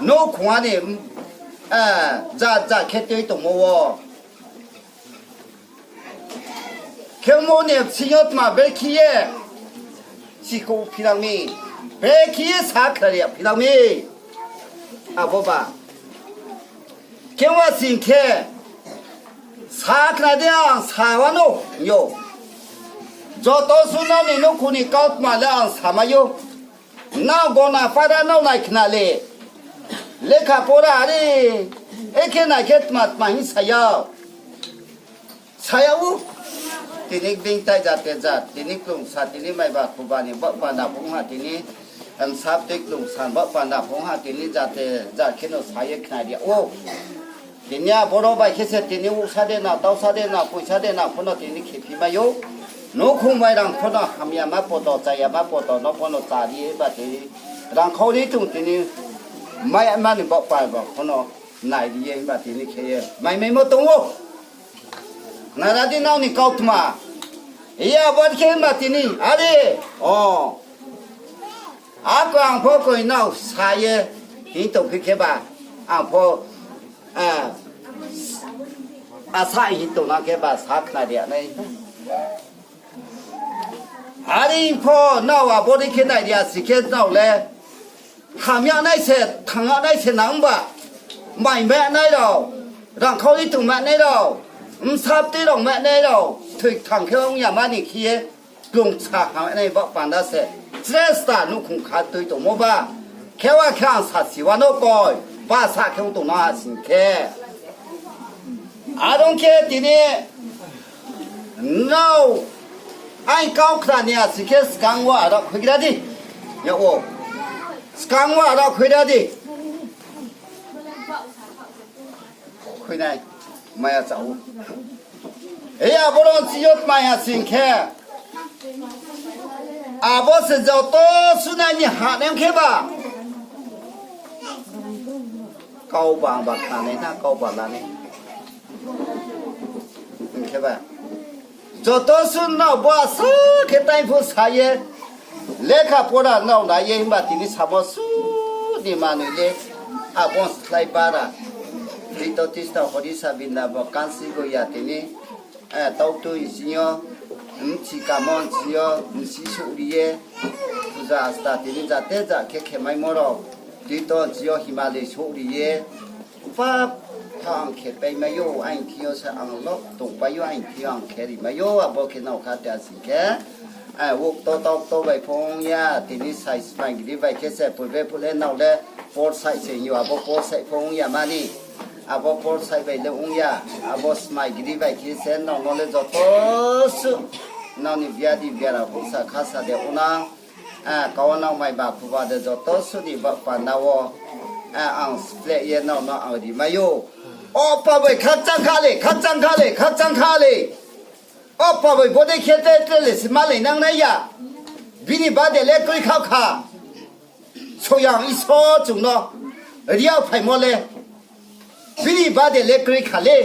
Nouhkhong ha ni, eh, ja, ja khe tui tongmo wo. Khemo ni bsing yo tma bekhe ye, sikhouh phi nang mi, bekhe ye sakhnari ya phi nang mi, abo ba. Khemo sing khe, sakhna di ang sa wanou yo. Joto suh nani nouhkhong ni kautma le ang samai ou. Nrao gona para nrao nai khna le. Lekha pora are. Ekhe nai khe tma tma hing sa yag. Sa yag ou. Tini being tai jate jat, tini klungsa, tini maiba khuba ni baoh panda phung ha, tini bsa tui klungsa baoh panda phung ha, tini jate jat kheno sa ye khna ri yag ou. Tini aboro bai khe se tini usa de na, dausa de na, poisa de na pho no tini khephi mai ou. Nouhkhong mairang pho no hamyama poto, chayama poto no pho no chá ri ye ba tini rangkhau ri tong tini maima ni baoh panda pho no nai ri ye himba tini khe ye maimaimo tong ou. Nara di nrao ni kautma. Iya abo khe himba tini, are, o. Ako ang pho koi nrao sa ye hing tongphi kheba, ang pho, eh, asa hing tong na kheba sa khna ri yag nai. Are pho nrao abo dei khe nai ri ya si khe nrao le hamya nai se, thanng ya nai se nang ba, mai manai rao, rangkhau ri tong manai rao, bsa tui rao manai rao, thoi kthang khe ong yama ni khe ye, klungsa hamya nai baoh panda se, sresta nouhkhong kha tui tongmo ba, khe wa khe ang sasi wa no koi, ba sa khe ong tong na ha sing khe. Are ong khe tini nrao aini kau khna ni ya si khe skang wo aro khuigra di. Yag ou. Skang wo aro khuigra di. Khuinai. Maya chá ou. Ei aboro chi yo tma ya sing khe. Abo se joto sunai ni ha nai ong khe ba. Kau ba ang ba khnanai na, kau ba lanai. Hing khe ba. Joto sun nrao bo asa khe tai pho sa ye, lekha pora nrao nai ye himba tini samo su ni manoi le, abo slái bara. Tito tista horisa binda bo kansi go ya tini, eh, tautui sing yo, mchi kamo sing yo, msi souhri ye, puja asta tini jate ja khe khemaimo rao, tito sing yo himaloi souhri ye, Pap, tha ang khe paimai ou, aini thing yo se ang lo tongpai ou, aini thing yo ang khe rimai ou, abo khe nao kha te asing khe. Ai, ukto tokto bai pho ong ya, tini sai smai gidi bai khe se, purbe phuh le nao le por sai se hing yo, abo por sai pho ong ya mani. Abo por sai bai le ong ya, abo smai gidi bai khe se nao no le joto suh. Nao ni biadi biara phuh sa kha sa de ong na. Ah, kau nang mai ba phuba de joto suh ni ba panda wo, ah, ang spleh ye nao no ang rimai ou. O pa bai khakchang kha le, khakchang kha le, khakchang kha le. O pa bai bodei khe te tre le si malai nang nai ya. Bini bade le kroi kha kha. Soyang Isor chung no ria phaimo le. Bini bade le kroi kha le.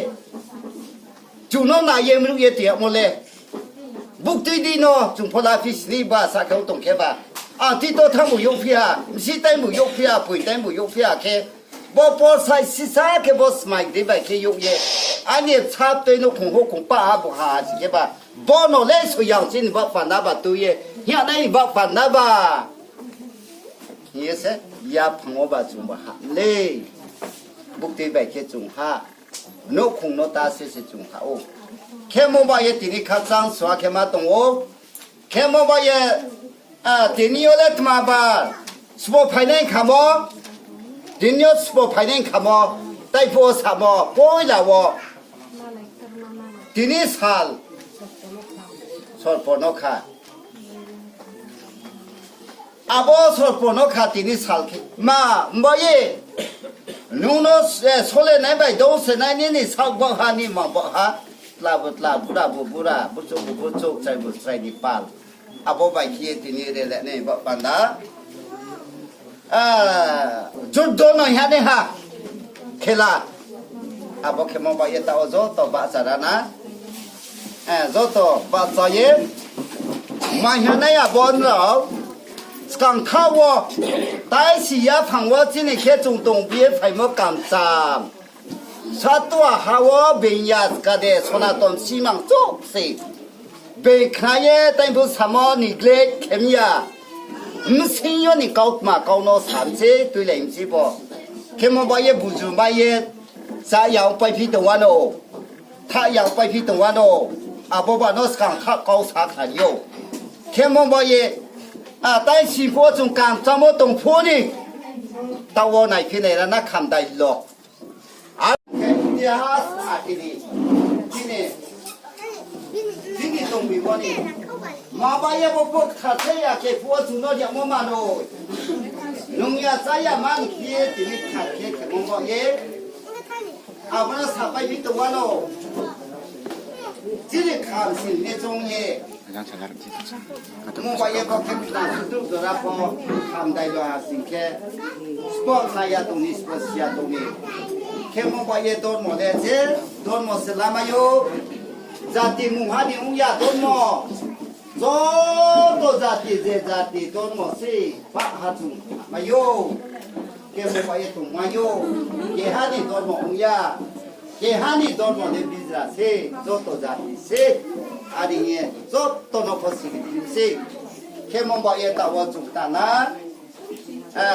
Chung no nai ye mruh ye tiyamo le. Buktui di no chung pho la phi sini ba sa khe tong khe ba. Ang tito thanngbu youh phi ha, bsi taingbu youh phi ha, poi taingbu youh phi ha khe. Bo por sai sisa khe bo smai dei bai khe youh ye. Aini bsa tui nouhkhong houhkhong pa ha bo ha si khe ba. Bo no le soyang chini ba panda ba tui ye. Hing ya nai ni ba panda ba. Hing ye se, yaphang wo ba chung ba ha le. Buktui bai khe chung ha. Nouhkhong no ta se se chung ha ou. Khemo ba ye tini khakchang sua khe ma tong ou. Khemo ba ye, ah, tini yo le tma ba sbo phainai khamo. Tini yo sbo phainai khamo. Tai phuh wo samo, poila wo. Tini sal. Sorpo no kha. Abo sorpo no kha tini sal khe. Ma, mba ye. Nung no, eh, sole nai bai dou se nai nini sak ba ha ni ma ba ha. Tla bu tla, bura bu bura, buchuk bu buchuk, chrai bu chrai ni pal. Abo bai khe ye tini re le nai ba panda. Ah, juddo no ha nai ha. Khela. Abo khemo ba ye ta o joto bahcha ra na. Eh, joto bahcha ye. Ma ha nai abo nrao. Skang kha wo. Tai si yaphang wo chini khe chung tong bi ye phaimo kamcham. Satua ha wo being ya ska de Sonaton simang chouh se. Being khna ye tai phuh samo neglect khe mi ya. Bsing yo ni kautma kau no sa mi se tuilai mi se bo. Khemo ba ye buju ba ye cha ya ong paiphi tong wa no. Tha ya ong paiphi tong wa no. Abo ba no skang kha kau sa khna ri ou. Khemo ba ye A, tai sing pho chung kamchamo tong pho ni, taoh wo naiphi nai ra na khamdai lo. Akhe keha sa khe di, chini, chini tongbi bo ni. Ma ba ye bo pho kha khe ya khe pho chung no yamo ma no. Nung ya cha ya man khe tini kha khe khe mo bo ye. Abo no sapai bi tong wano. Chini kham sing ne chong ye. Mo ba ye bo khe khna sutuk jora pho khamdai lo ha sing khe. Sbo khna ya tong ni, sbo si ya tong ni. Khe mo ba ye dormo le je, dormo se lama yo. Jati mungha ni ong ya dormo. Joto jati je jati dormo se ba ha chung mai yo. Khe mo ba ye tong mai yo. Keha ni dormo ong ya. Keha ni dormo le bijra se, joto jati se. Are ye joto no pho sigi di se. Khe mo ba ye taoh wo chung ta na. A,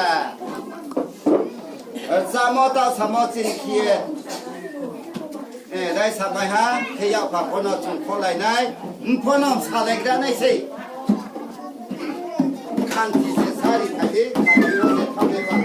samo ta samo chini khe ye. E, rai samai ha, khe yak pha pho no chung kholai nai, mpho no salai gra nai sei. Khanti se sari khai di, khanti wo se thanglai ba.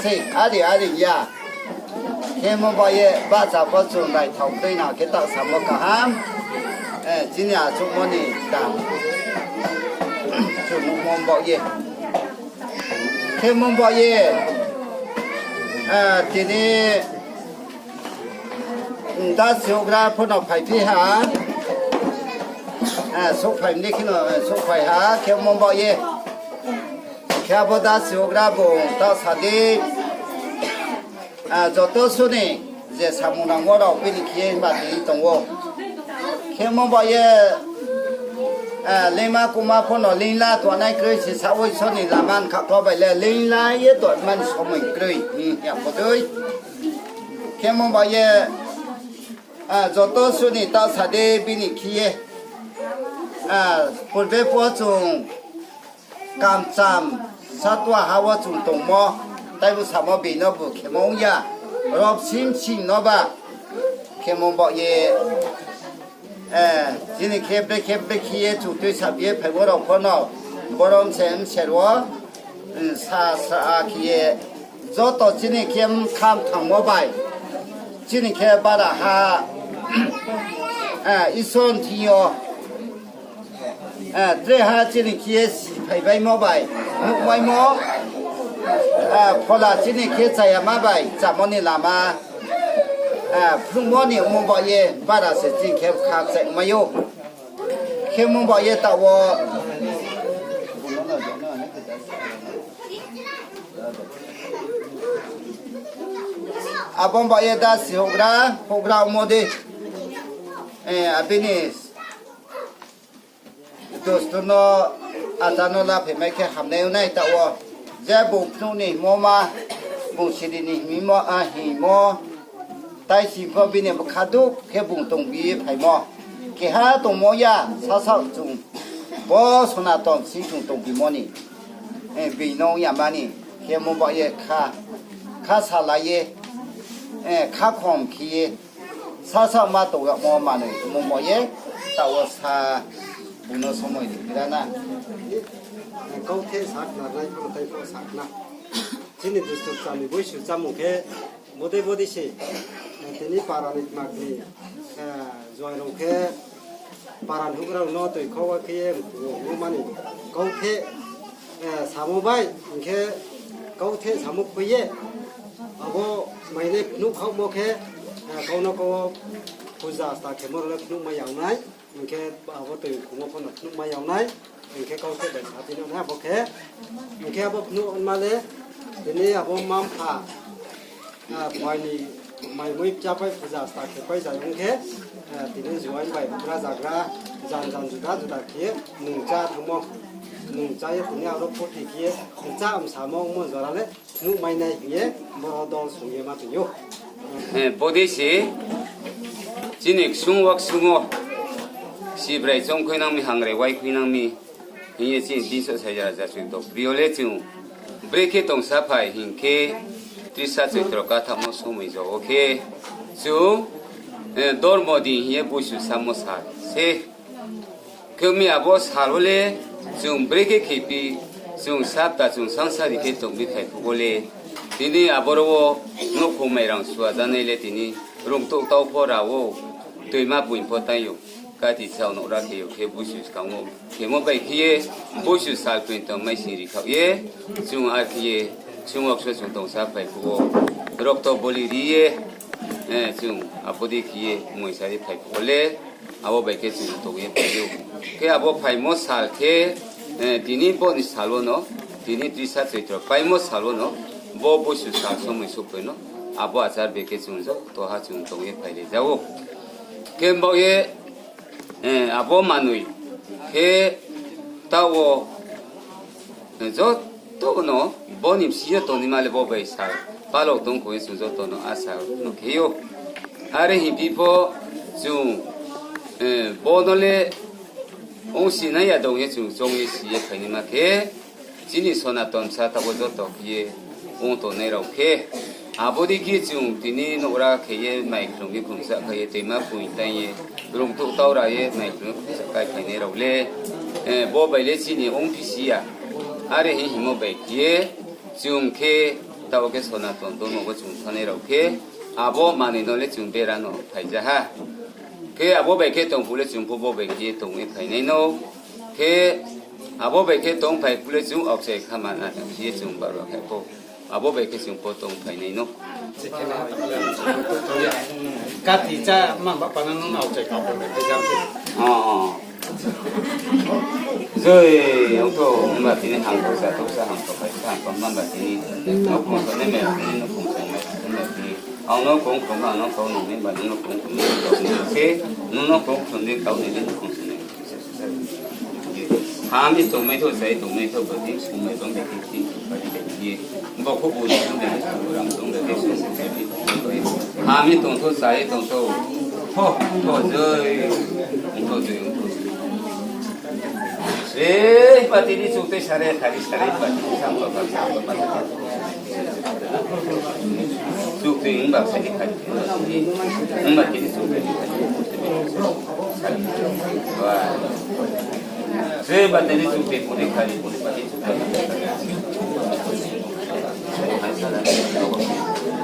Sei, ari, ari ya. Khemo baoh ye bahcha pho chung naithao kroi na khe taoh samo kaham. Eh, chini achouhmo ni dam. Chung nuhmo baoh ye. Khemo baoh ye. Eh, tini, mm, dasi houhgra pho no phaiphi ha. Eh, souhphai mdi kheno, eh, souhphai ha, khemo baoh ye. Khe abo dasi houhgra bung taoh sa di. Ah, joto suni je samung nangmo rao bini khe himba tini tong ou. Khemo baoh ye, ah, leingma kuma pho no leingla tongnai kroi se saoh wo Isor ni lama ni khakto bai le leingla ye tongmani somoi kroi. Hmm, ya bodei. Khemo baoh ye, ah, joto suni taoh sa di bini khe ye. Ah, purbe pho chung kamcham satua ha wo chung tongmo, taibu samo bini bu khemo ong ya, rop sim sim no ba khemo baoh ye, eh, chini khe brekhe brekhe ye chung tuisa ye phaimo rao pho no, borom se mser wo, mm, sa sa khe ye, joto chini khe mkham thangmo bai, chini khe bara ha, eh, Isor ni thing yo, Eh, tre ha chini khe ye si phaibaimo bai, nuhmaimo, eh, phola chini khe chayama bai, chamo ni lama, eh, phrungmo ni ongmo baoh ye, bara se chini khe kha chaimai ou. Khemo baoh ye taoh wo. Abo baoh ye dasi houhgra, houhgra ongmo dei. Eh, abini Dustur no achar no la phaimai khe hamnai ong nai taoh wo. Je bung phnuh ni hingmo ma, bung siri ni hingmo, a, hingmo. Tai sing pho bini bkha duh khe bung tongbi ye phaimo. Keha tongmo ya, sasaoh chung. Bo Sonaton si chung tongbimo ni. Eh, bini ong ya mani. Khemo baoh ye kha, kha salai ye, eh, kha khom khe ye. Sasaoh ma tong yagmo manoi mungmo ye, taoh wo sa bung no somoi ri phi ra na. Kautheh sakhnari nai pho no tai pho sakna. Chini dustur cham ni boisu chámung khe bodei bodei se, tini para ni tma ni, eh, juai rao khe para ni houhgra rao no toi khau wa khe ye mani kautheh, eh, samo bai, hing khe kautheh samo khui ye, abo mainai phnuh khaohmo khe, eh, kau no kau wo puja sta khemo rao le phnuh mai ya ong nai, hing khe abo toi khungmo pho no phnuh mai ya ong nai, hing khe kautheh bai sa phi no nai abo khe, hing khe abo phnuh ma le, tini abo mma-mpha, ah, mai ni, mai mui kchapai puja sta khe pai zai ong khe, ah, tini juai bai houhgra zagra, jan jan juda juda khe nungchá thanngmo, nungchá ye tini aro phuthi khe, chá msamo ongmo jora le, nuh mai nai hing ye, boro dol song ye ma tong ou. Eh, bodei se, chini ksung wo ksung wo, Sibrai choung khuinang mi, hangrai wai khuinang mi, hing ye chini tinsoh saija raja chung tong. Brio le chung, brekhe tongsa phai hing khe, Trisa Choitro kathamo somoi jo wo khe, chung, eh, dormo di hing ye boisu samo sal se. Khe mi abo sal wo le, chung brekhe khephi, chung sapta chung sangsari khe tongbi phaiphuh wo le. Tini aboro wo nouhkhong mairang sua janai le tini rungtouh tau pho ra ou, toima poing pho tang ou, kati chao nouhra khe ou khe boisu skang wo khemo bai khe ye, boisu sal poing tong mai sing ri khaoh ye, chung ar khe ye, chung wakso chung tongsa phaiphuh wo, rokto boli ri ye, eh, chung abo dei khe ye moisa ri phaiphuh wo le, abo bai khe chung tong ye phai ou. Khe abo phaimo sal khe, eh, tini bo ni sal wo no, tini Trisa Choitro paimo sal wo no, bo boisu sal somoi souhphai no, abo achar bai khe chung joto ha chung tong ye phai le ja ou. Khe baoh ye, eh, abo manoi khe taoh wo, eh, joto no bo ni bsing yo tongnaima le bo bai sal palok tong kho ye chung joto no asa no khe ou. Are hingphi pho chung, eh, bo no le ong si nai ya dong ye chung choung ye si ye phainaima khe, chini Sonaton bsa taoh wo joto khe ye ong tongnai rao khe, abo dei khe chung tini nouhra khe ye mai khlum ye khlumsa khe ye toima poing tang ye, rungtouh tau ra ye mai khlum ye khlumsa khe phainai rao le, eh, bo bai le chini ongphi si ya. Are hing hingmo bai khe ye, chung khe Taoh khe Sonaton dormo bo chung thanai rao khe, abo manoi no le chung bera no phaija ha. Khe abo bai khe tong phuh le chung pho bo bai khe tong ye phainai no. Khe abo bai khe tong phai phuh le chung aokchai kha mana khe ye chung barba khai pho. Abo bai khe chung pho tong phainai no. Kati cha man ba pana nung aokchai kha bo bai khe jam se. Joi, ang to, mba tini hang to sa, to sa hang to, pai sa hang to, mba tini. No kong to ne me, tini no kong to ne, mba tini. Ang no kong to ma, no kong no ne, mba no kong to ne, kong to ne. Se, no no kong to ne, kau ne, no kong to ne. Hami tongmai tho, sai tongmai tho, bati sumai tong de, ting ting, bati de, ye. Bo kho bo ni tong de, ram tong de, sum de, ye. Hami tong tho, sai tong tho. Tho, tho, joi. Tho, joi, tho. Re, bati ni chuk te sare, khari sare, bati ni sam, bati ni sam, bati ni sam. Chuk tui wngba khaidi khaidi. Wngba kini chuk tui khaidi. Seba tini chuk tui puri khaidi, puri pati chuk tui.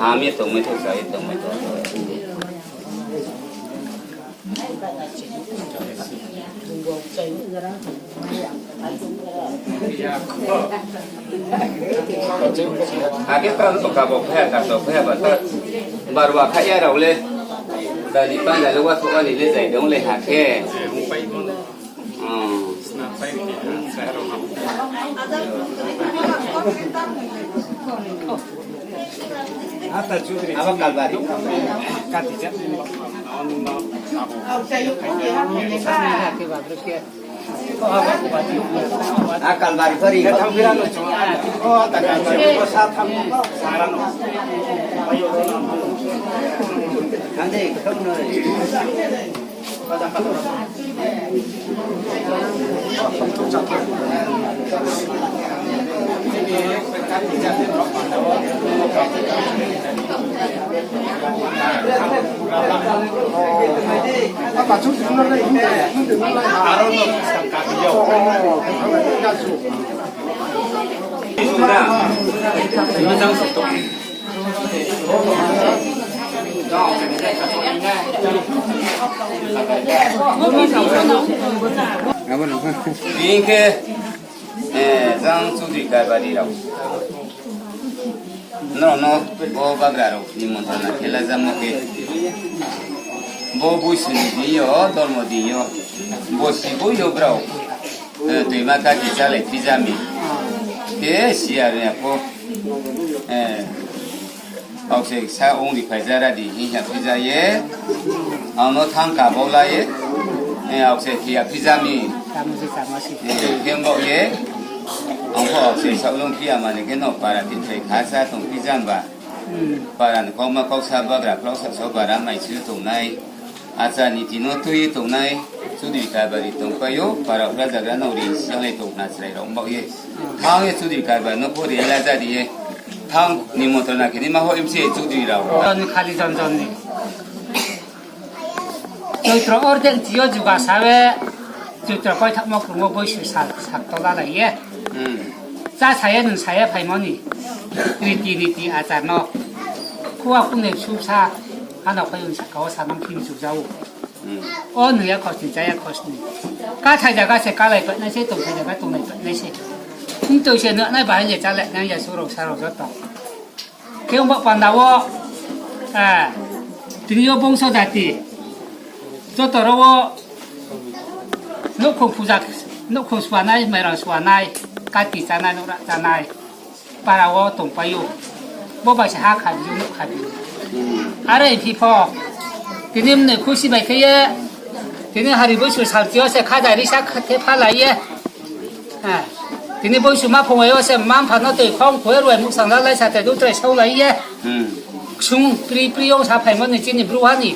Hami tongmai tho, sai tongmai tho. Akhe ta to kabo phaya, ka to phaya ba ta barwa khaya rao le. Dali panda le wa to ani le zai dong le hakhe. Hmm. Ata Chudri. Abo Kalbari. Kati jat ni. A Kalbari pari. O, ata Kalbari ko sa tham sarano. Thang de, thang no. Hing khe, eh, jang Chudri Karbari rao. Nrao no bo bagra rao ni montrona khe lajamo khe. Bo boisu ni din yo, dormo din yo. Bo si bo yo brao. Eh, toima kati chalai phijami. Khe siya ri ya pho. Eh, aokse sa ong ri phai jara di, hing ya phija ye. Ang no thang ka bo la ye. Eh, aokse khe ya phijami. Eh, khe bo ye. Ang pho aokse sa ulung phiya mani khe no para tin thai kha sa tong phijam ba. Para ni kauma kausa bagra, klausa so bara mai chu tongnai. Achar niti no tui ye tongnai, Chudri Karbari tongpai ou, para ura jagra no ri siyanglai tong na chrai rao bao ye. Thang ye Chudri Karbari no pho ri la ja ri ye. Thang ni montrona khe ni ma ho M C A Chudri rao. Jon khali jon jon ni. Choitro ordek chi yo juga sa we, Choitro koithamo krungmo boisu sal, sal tola lai ye. Hmm. Chá sa ye, nung sa ye phaimo ni. Riti niti achar no. Khua khunoi bsu sa, ano khaiyong saka wo samang khim su jao. Hmm. O nung ya khosni, chá ya khosni. Kathai jaga se kalai patnai se, tongthai jaga tonglai patnai se. Ntoi se nunai bahai le chálai nai ya surao sarao joto. Khe ongba panda wo, ah, tini yo bongso jati. Joto rao wo nouhkhong puja, nouhkhong suanai, mairang suanai, kati chánai, nouhra chánai. Para wo tongpai ou. Bo bai se ha khabi ou, nouh khabi ou. Are phi pho. Tini mnoi khusi bai khe ye. Tini hari boisu salchi yo se khaja risa khe phalai ye. Ah, tini boisu ma phung yo se mma-mpha no tui khong khui ruai muhsang lalai sa te dutrai saulai ye. Hmm. Ksung pri pri yo sa phaimo ni chini bru ha ni.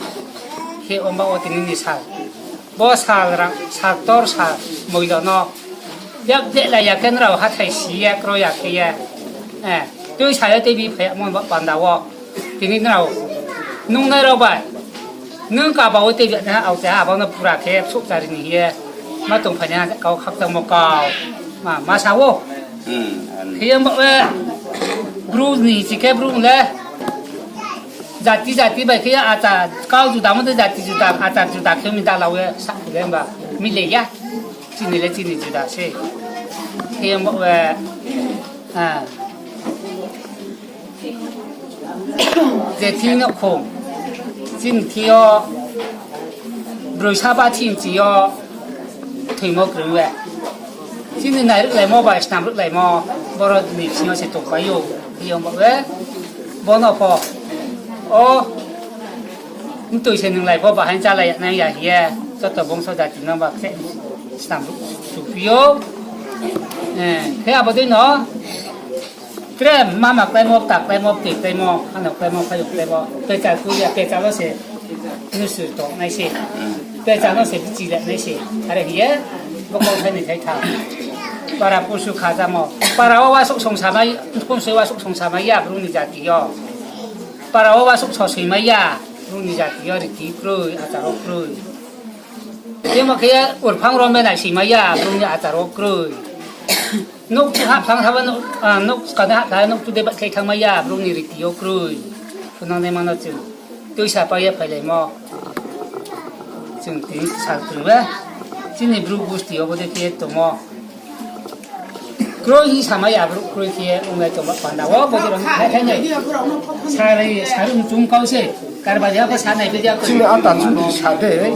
Khe ongba wo tini ni sal. Bo sal ra, sal ktor sal moilo no. Yak je lai ya khe nrao hathái si ye, kro ya khe ye. Eh, tui sa ye tei bi phai ya mon ba panda wo. Tini nrao nungnai rao bai. Nung kaba wo tei bi na aokchai ha, abo no pura khe souh chari ni ye. Ma tong phai ni ha kau khakchangmo kau. Ma, ma sa wo. Hmm, an. Khe ye mo, eh, Bru ni hing si khe bru le jati jati bai khe achar kau juda mo de jati juda achar juda khe mi dala ye sa le ba mi le ya. Chini le chini juda se. Khe mo, eh, ah. Je thing no khong, chini thing yo, broi saba thing chi yo, thoimo krung we. Chini nai rwlaimo bai snam rwlaimo, boro ni sing yo se tongpai ou, hiyong bo we, bono pho, o, mtui se nunglai pho bahai chálai nai ya hing ye, joto bongso jati no ba khe snam rw supi ou. Eh, khe abo dei no, Tre mama kláimo, ta kláimo, btui kláimo, ano kláimo, phaiyong kláimo, pecha kuya, pecha lo se, nusu tongnai se, pecha no se bchi le nai se, are hing ye, bo kau thai ni thai tha. Para pusu khajamo, para wo wasuk song samai, pusu wasuk song samai ya, bru ni jati yo. Para wo wasuk so soimai ya, bru ni jati yo, riti kroi, achar wo kroi. Temo khe urphang rom benai soimai ya, bru ni achar wo kroi. Nouh chu hahphang thaba, nouh, ah, nouh skang ni hahphang, nouh chu deba khe thangmai ya, bru ni riti yo kroi. Phunang nai mano chung. Tuisa pai ye phailaimo. Chung tini sal kroi we. Chini bru gusti yo bo de khe tongmo. Kroi hi samai ya, bru kroi khe onglai tongba panda wo, bo de rong khai khai nai. Sari, sari chung kau se. Karbari ha pho sa nai pe dia kroi. Chini ata chung sa de,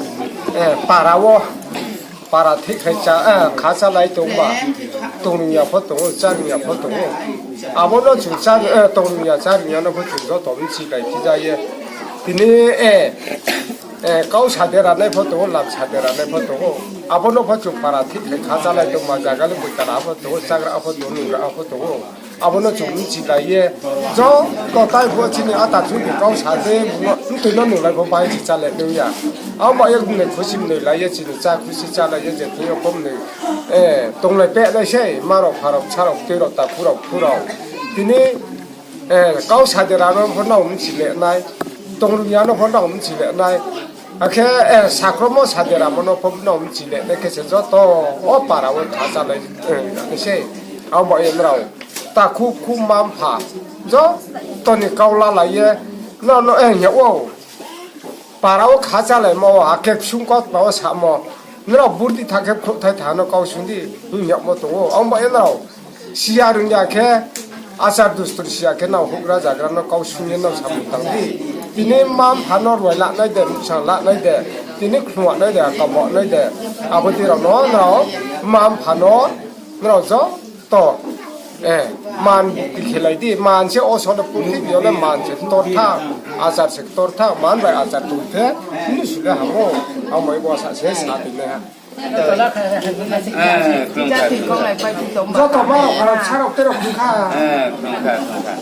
eh, para wo. Para thik khai cha, eh, kha chálai tongba, tongrung ya pho tongo, chárung ya pho tongo. Abo no chung chá, eh, tongrung ya chárung ya no pho chung joto bchi bai phi ja ye. Tini, eh, eh, kau sa dera nai pho tongo, lam sa dera nai pho tongo. Abo no pho chung para thik khai kha chálai tongba, zaga le boi tala pho tongo, chágra pho tongo, nungra pho tongo. Abo no chung bchi lai ye, joto tai pho chini ata chung ni kau sa de, bung no, mtui no nunglai pho bai si chálai nung ya. Abo bai ye bung ni khusi mnoi lai ye, chini chá khusi chálai ye, je thing yo pho mnoi, eh, tonglai peh nai sei, ma rao, pha rao, bsa rao, tui rao, takhu rao, khu rao. Tini, eh, kau sa dera no pho nrao bchi le nai, tongrung ya no pho nrao bchi le nai. Akhe, eh, sakromo sa dera mo no pho nrao bchi le nai khe se joto, o para wo kha chálai, eh, nai sei. Abo bai ye nrao. Takhu khu mampha, joto ni kau lalai ye, no, no, eh, hing ya ou. Para wo kha chálaimo, akhe ksung kotma wo samo. Nrao burdi tha khe khrouhthai tha no kau sung di, hing yagmo tong ou. Abo bai ye nrao. Siya rung ya khe, achar dustur siya khe nrao houhgra zagra no kau sung ye nrao samung tang di. Tini mampha no ruai lanai de, bsang lanai de, tini khnuanai de, kabanai de. Abo dei rao no nrao mampha no nrao joto, eh, man bukti khelai di, man se o sole purthimbi yo le man se ktor tha, achar se ktor tha, man bai achar tong khe, mnusu le hamo, abo bai bo sa se sa di nai ha. Eh, khulumkha, khulumkha. Joto ma rao, sa rao, tei rao khulumkha. Eh, khulumkha, khulumkha.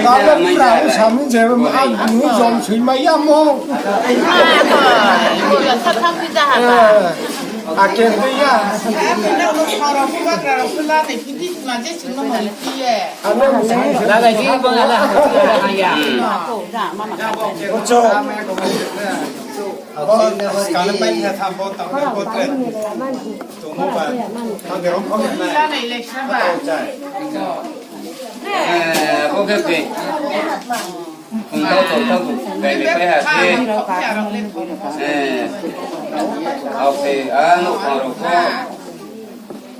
Kalo pura samung je, ang bung jom sui mai ya mo. Ake ya. Eh, bo khe tui. Khung tau tau tau, bai bai pai ha khe. Eh, ao khe, a, nouhkhong rao pho.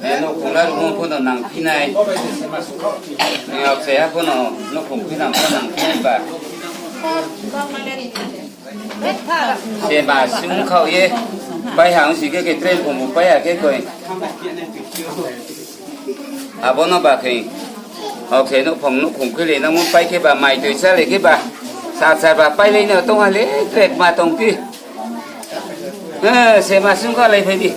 Eh, nouhkhong la rung pho no nang phi nai. Eh, ao khe, a pho no, nouhkhong phi nang pho nang phi nai ba. Sema sung khao ye, pai ha ong si khe, khe train phung bu pai ha khe koi. Abo no ba khe, o khe nouhkhong, nouhkhong khe le nang mo pai khe ba, mai toi chá le khe ba, sa sa ba pai le no tong ha le, train ma tong phi. Eh, sema sung kha lai phai di.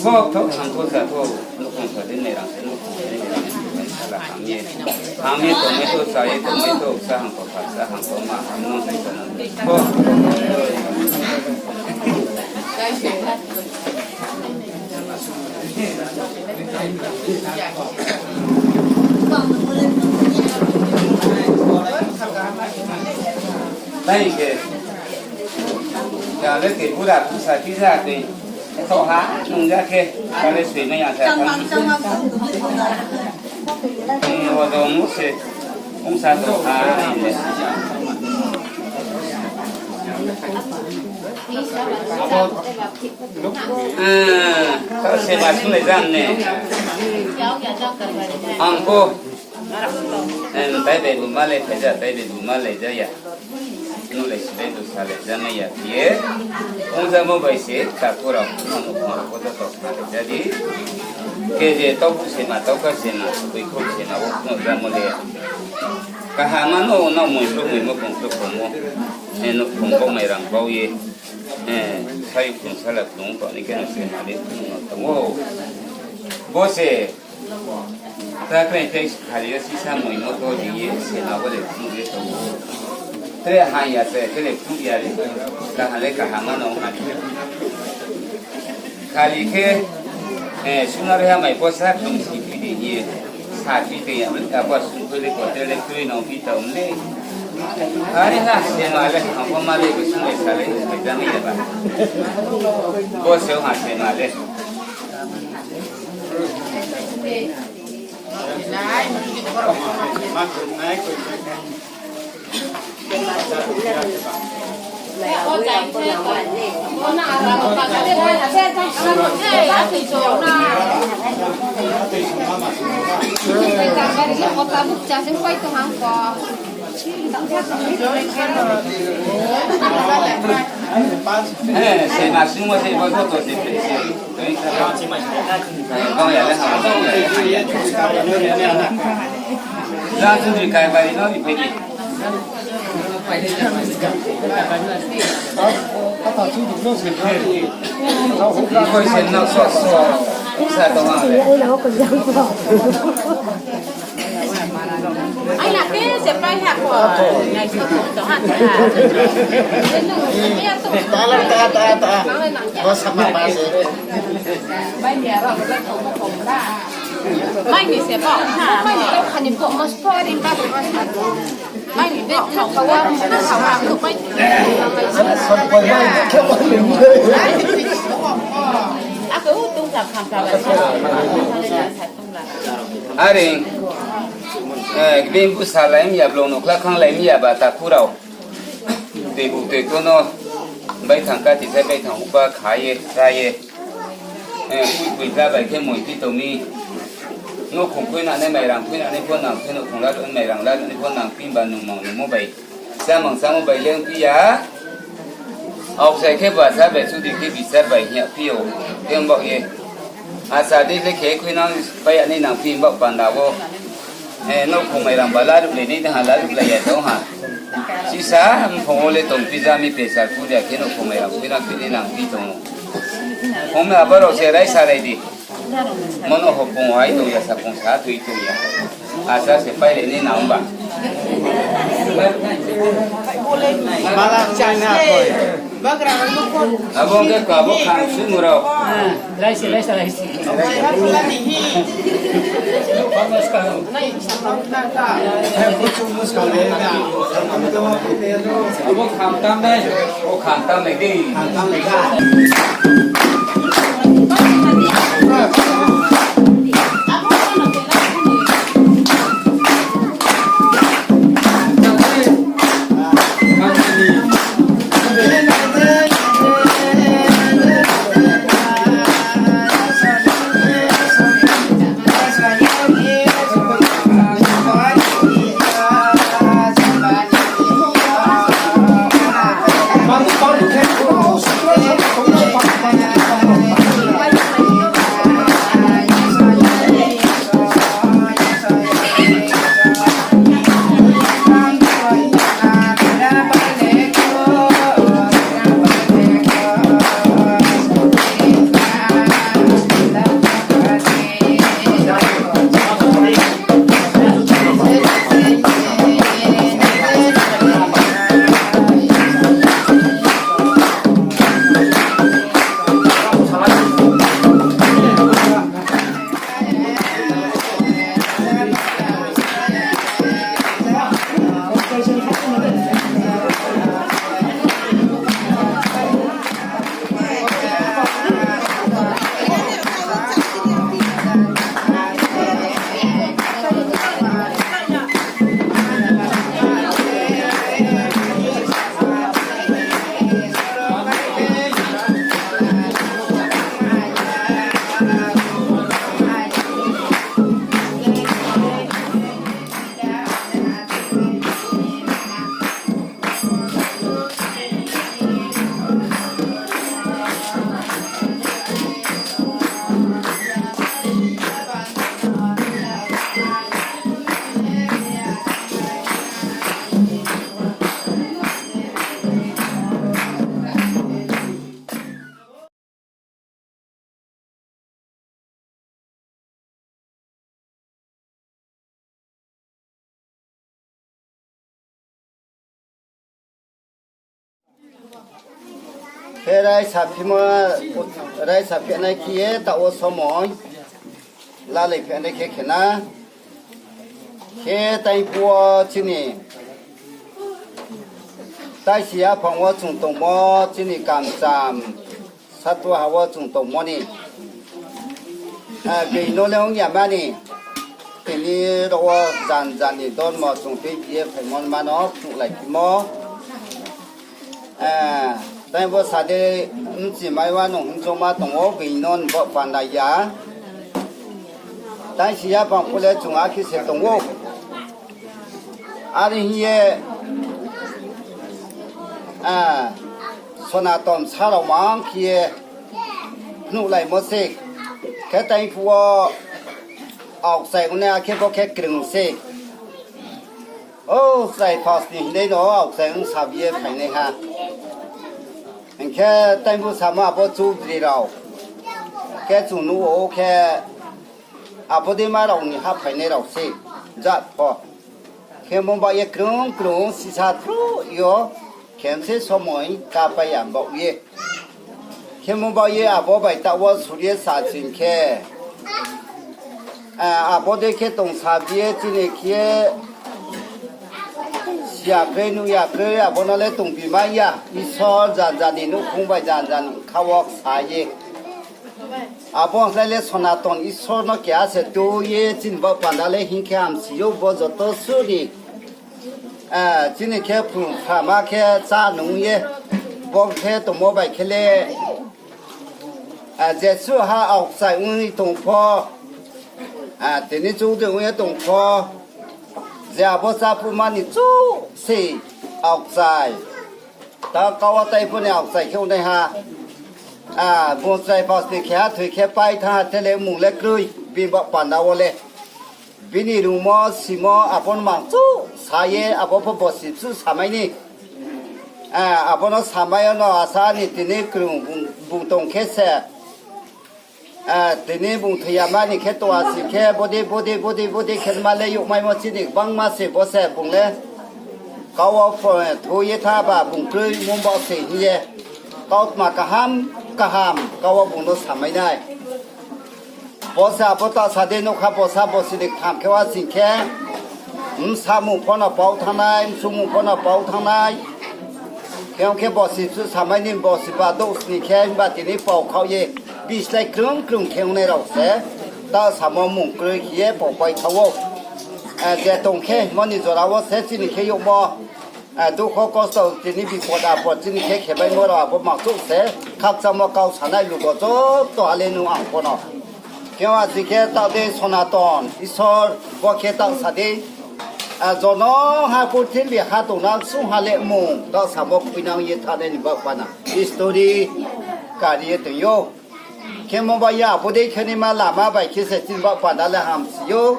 Kok thok thang kok sa kok, nouhkhong sa di nai rang se, nouhkhong sa di nai rang se, sa la thang. Ye. Ham ye tongmai to, cha ye tongmai to, sa hang to, pha sa hang to, ma ham no nai sa na. Bo. Nai ke. Ya le ke bura pha sa ti ja ke. Tho ha, nung ja khe, kale sui mai ya sa. Ni wo dong se, ong sa tho ha, ni le. Eh, ta se ma sung le jam ne. Ang ko. Eh, tai bai bu ma le, tai ja, tai bai bu ma le, ja ya. Nung le silai du sa le ja mai ya phi ye. Ong ja mo bai se, ta kura, ano kura ko ja to kha le ja di. Ke je tau bu se ma, tau ka se ma, bui ko se ma, wo no ja mo le. Kaham ma no, no mui bru mui mo, kong bru kong mo. Eh, no kong bo mai rang bau ye. Eh, sai kong sa la kong to ni ke no se ma le, no to wo. Bo se, Ta kre te khali yo sisa moi mo to di ye se na bo le phung ye to. Tre ha ya se, tre phung ya le. Ka ha le ka ha ma no ha di. Khali khe, eh, suna re ha mai bo sa phung si phi di ye. Sa phi di ya, ya bo sung ko le ko te le kri no phi ta um le. Are na se ma le, ha bo ma le, ko sung le sa le, ko ja ni ya ba. Bo se ha se ma le. Eh, se ma sung mo se bo to se. Bang ya le ha. Za tu di kai bai no di pai di. Koi se no so so. Sa to ma le. Ai na te se pai ha ko. Nai se ko to ha ta. Talar ta ta ta. Bo sama pa se. Mai ni se bo. Mai ni to khani bo mas pori ba. Mai ni bo. Thawa, thawa ko mai. Ako tung sa kham sa ba. Are, eh, gbing bu salai mi ya, blong no kla khanglai mi ya ba takhu rao. Tei bu tei to no, baithang kati sai baithang uba kha ye, sa ye. Eh, pui pui kla bai khe moi phi tong mi. Nouhkhong khui nani, mairang khui nani pho nang khe, nouhkhong la nani, mairang la nani pho nang phi ba nung mang nungmo bai. Chámang chámo bai le ongphi ya. Aokchai khe basa bai, chudri khe bichar bai hing ya phi ou. Khe ongbaoh ye. Acha dei le khe khui nang pai ya ni nang phi ongbaoh panda wo. Eh, nouhkhong mairang ba laruh le ni ha, laruh lai ya tong ha. Sisa mphong wo le tong phi ja mi pressure cooker ya khe nouhkhong mairang khui nang phi ni nang phi tong ou. Ong mi abo rao se raisa rai di. Mono hopung hai tong ya, sapung sa thui tong ya. Asa se pai le ni nang ba. Mala chana koi. Abo ke ka bo khang su mu rao. Lai se, lai se, lai se. Abo khang tam nai. O khang tam nai di. Khe raisa phimo, raisa phinai khe ye taoh wo somoi lalai phinai khe khe na. Khe taingphuh wo chini taisi yaphang wo chung tongmo, chini kamcham, satuha wo chung tongmo ni, being no le ong ya mani, tini rao wo janja ni dormo chung tui ye phaimo ma no phnuhlai phimo. Taingbo sa dei, bchi mai wa nung hingchoma tong ou, being no ni baoh panda ya. Taisi yaphang phuh le chung akhe se tong ou. Are hing ye, Sonaton sa rao mang khe ye phnuhlaimo se. Khe taingphuh wo aokchai ongnai akhe bo khe krung se. O, chrai phas ni hing dei no aokchai ong sabi ye phainaiha. Hing khe taingphuh samo abo choudri rao. Khe chung nuh ou khe abo dei ma rao ni haphainai rao se. Jat pho. Khe mo baoh ye krung krung sisa thruh yo khe se somoi kapai ya baoh ye. Khe mo baoh ye abo bai taoh wo sur ye sa sing khe, abo dei khe tong sabi ye chini khe siya kroi nuh ya kroi abo no le tongbi mai ya. Isor janja ni nouhkhong bai janja ni bkha wo sa ye. Abo ongslái le Sonaton Isor no keha se tui ye chini baoh panda le hing khe hamsi ou bo joto suh ni. Chini khe phrung phrama khe chá nung ye, bo khe tongmo bai khe le, jesuh ha aokchai ong ye tong pho, tini choudri ong ye tong pho, je abo cháphuhma ni chouh se aokchai. Ta kau wo tai pho ni aokchai khe ongnaiha. Bung chrai phas ni khe ha thoi khe pai thanng ha the le mmung le kroi, bini baoh panda wo le. Bini rungmo, simo, abo no mang chouh sa ye, abo pho bosi chuh samai ni. Abo no samai yo no asa ni tini krung bung, bung tong khe se. Tini bung thoi ya mani khe tong ha sing khe, bodei, bodei, bodei, bodei khe ma le youhmaimo chini gbangma se bo se bung le. Kau wo pho-, thoi ye thanng ba bung kroi mo baoh se hing ye. Kautma kaham, kaham, kau wo bung no samai nai. Bo se abo taoh sa dei nougkha bosa bosi ni ktham khe wa sing khe, bsa mung pho no pau thanng nai, bsu mung pho no pau thanng nai. Khe ong khe bosi chuh samai ni bosi ba douh sni khe himba tini pau khaoh ye, bislái krung krung khe ongnai rao se, taoh samo mung kroi khe ye pau pai thanng ou. Je tong khe mo ni jora wo se chini khe youhmo, dukho kosto tini bipod apod chini khe khebaimo rao abo mang chouh se, khakchangmo kau sanai lugo joto ha le nung ang pho no. Khe wa sing khe taoh dei Sonaton Isor, bo khe taoh sa dei, jono ha purthimbi ha tongnang sungha le mung taoh samo khuinang ye thanngnai ni baoh panda history kari ye tong ou. Khemo bai ye abo dei khe naima lama bai khe se chini baoh panda le hamsi ou.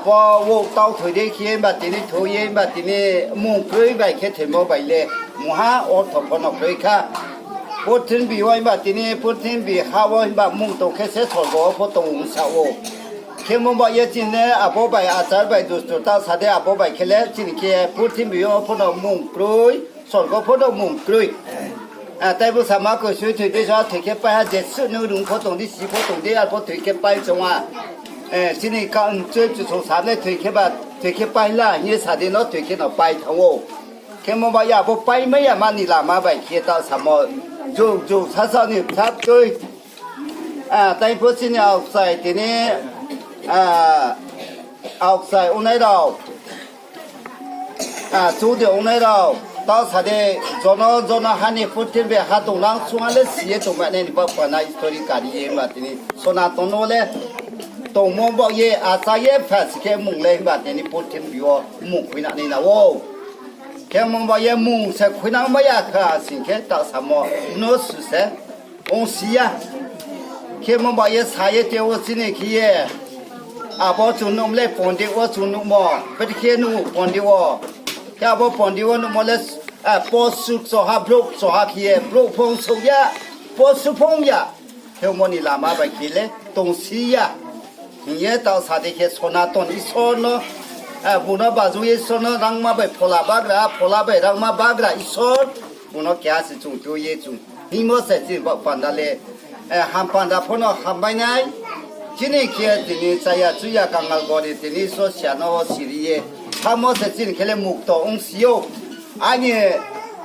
Bo wouh tau thoi dei khe himba tini thoi ye himba tini mung kroi bai khe thoimo bai le mungha ortho pho no kroi kha. Purthimbi wo himba tini purthimbi ha wo himba mung tong khe se sorgo wo pho tong ong sa ou. Khemo bai ye chini le abo bai achar bai dustur ta sa dei abo bai khe le chini khe purthimbi yo pho no mung kroi, sorgo pho no mung kroi. Taibo sama kosui thoi dei sa thoi khe pai ha jesuh nung rung pho tong dei si pho tong dei arpho thoi khe pai chong ha. Chini ka mchoi chusong sa le thoi khe ba, thoi khe pai la hing ye sa dei no thoi khe no pai thanng ou. Khemo bai ye abo paimai ya mani lama bai khe taoh samo jug jug sasa ni bsa tui. Tai pho chini aokchai tini, aokchai ongnai rao, chudri ongnai rao, taoh sa dei, jono jono ha ni purthimbi ha tongnang sungha le si ye tongmai nai ni baoh panda history kari ye himba tini Sonaton wo le tongmo baoh ye achai ye phasi khe mung le himba tini purthimbi wo mung khuinang nai na ou. Khemo bai ye mung se khuinang mai ya kha sing khe taoh samo no su se ong si ya. Khemo bai ye sa ye te wo chini khe ye. Abo chung nuh le pondi wo chung nuhmo, bede khe nuh pondi wo. Khe abo pondi wo nuhmo le, posu kchoha, brouh kchoha khe ye, brouh pho ong souh ya, posu pho ong ya. Khemo ni lama bai khe le tong si ya. Hing ye taoh sa dei khe Sonaton Isor no, bung no baju ye Isor no rangma bai phola bagra, phola bai rangma bagra Isor. Bung no keha se chung tui ye chung hingmo se chini baoh panda le, eh, ham panda pho no hambai nai. Chini khe tini chaya chuya kangal gori tini so sia no siri ye thanngmo se chini khe le mukto ongsi ou. Aini,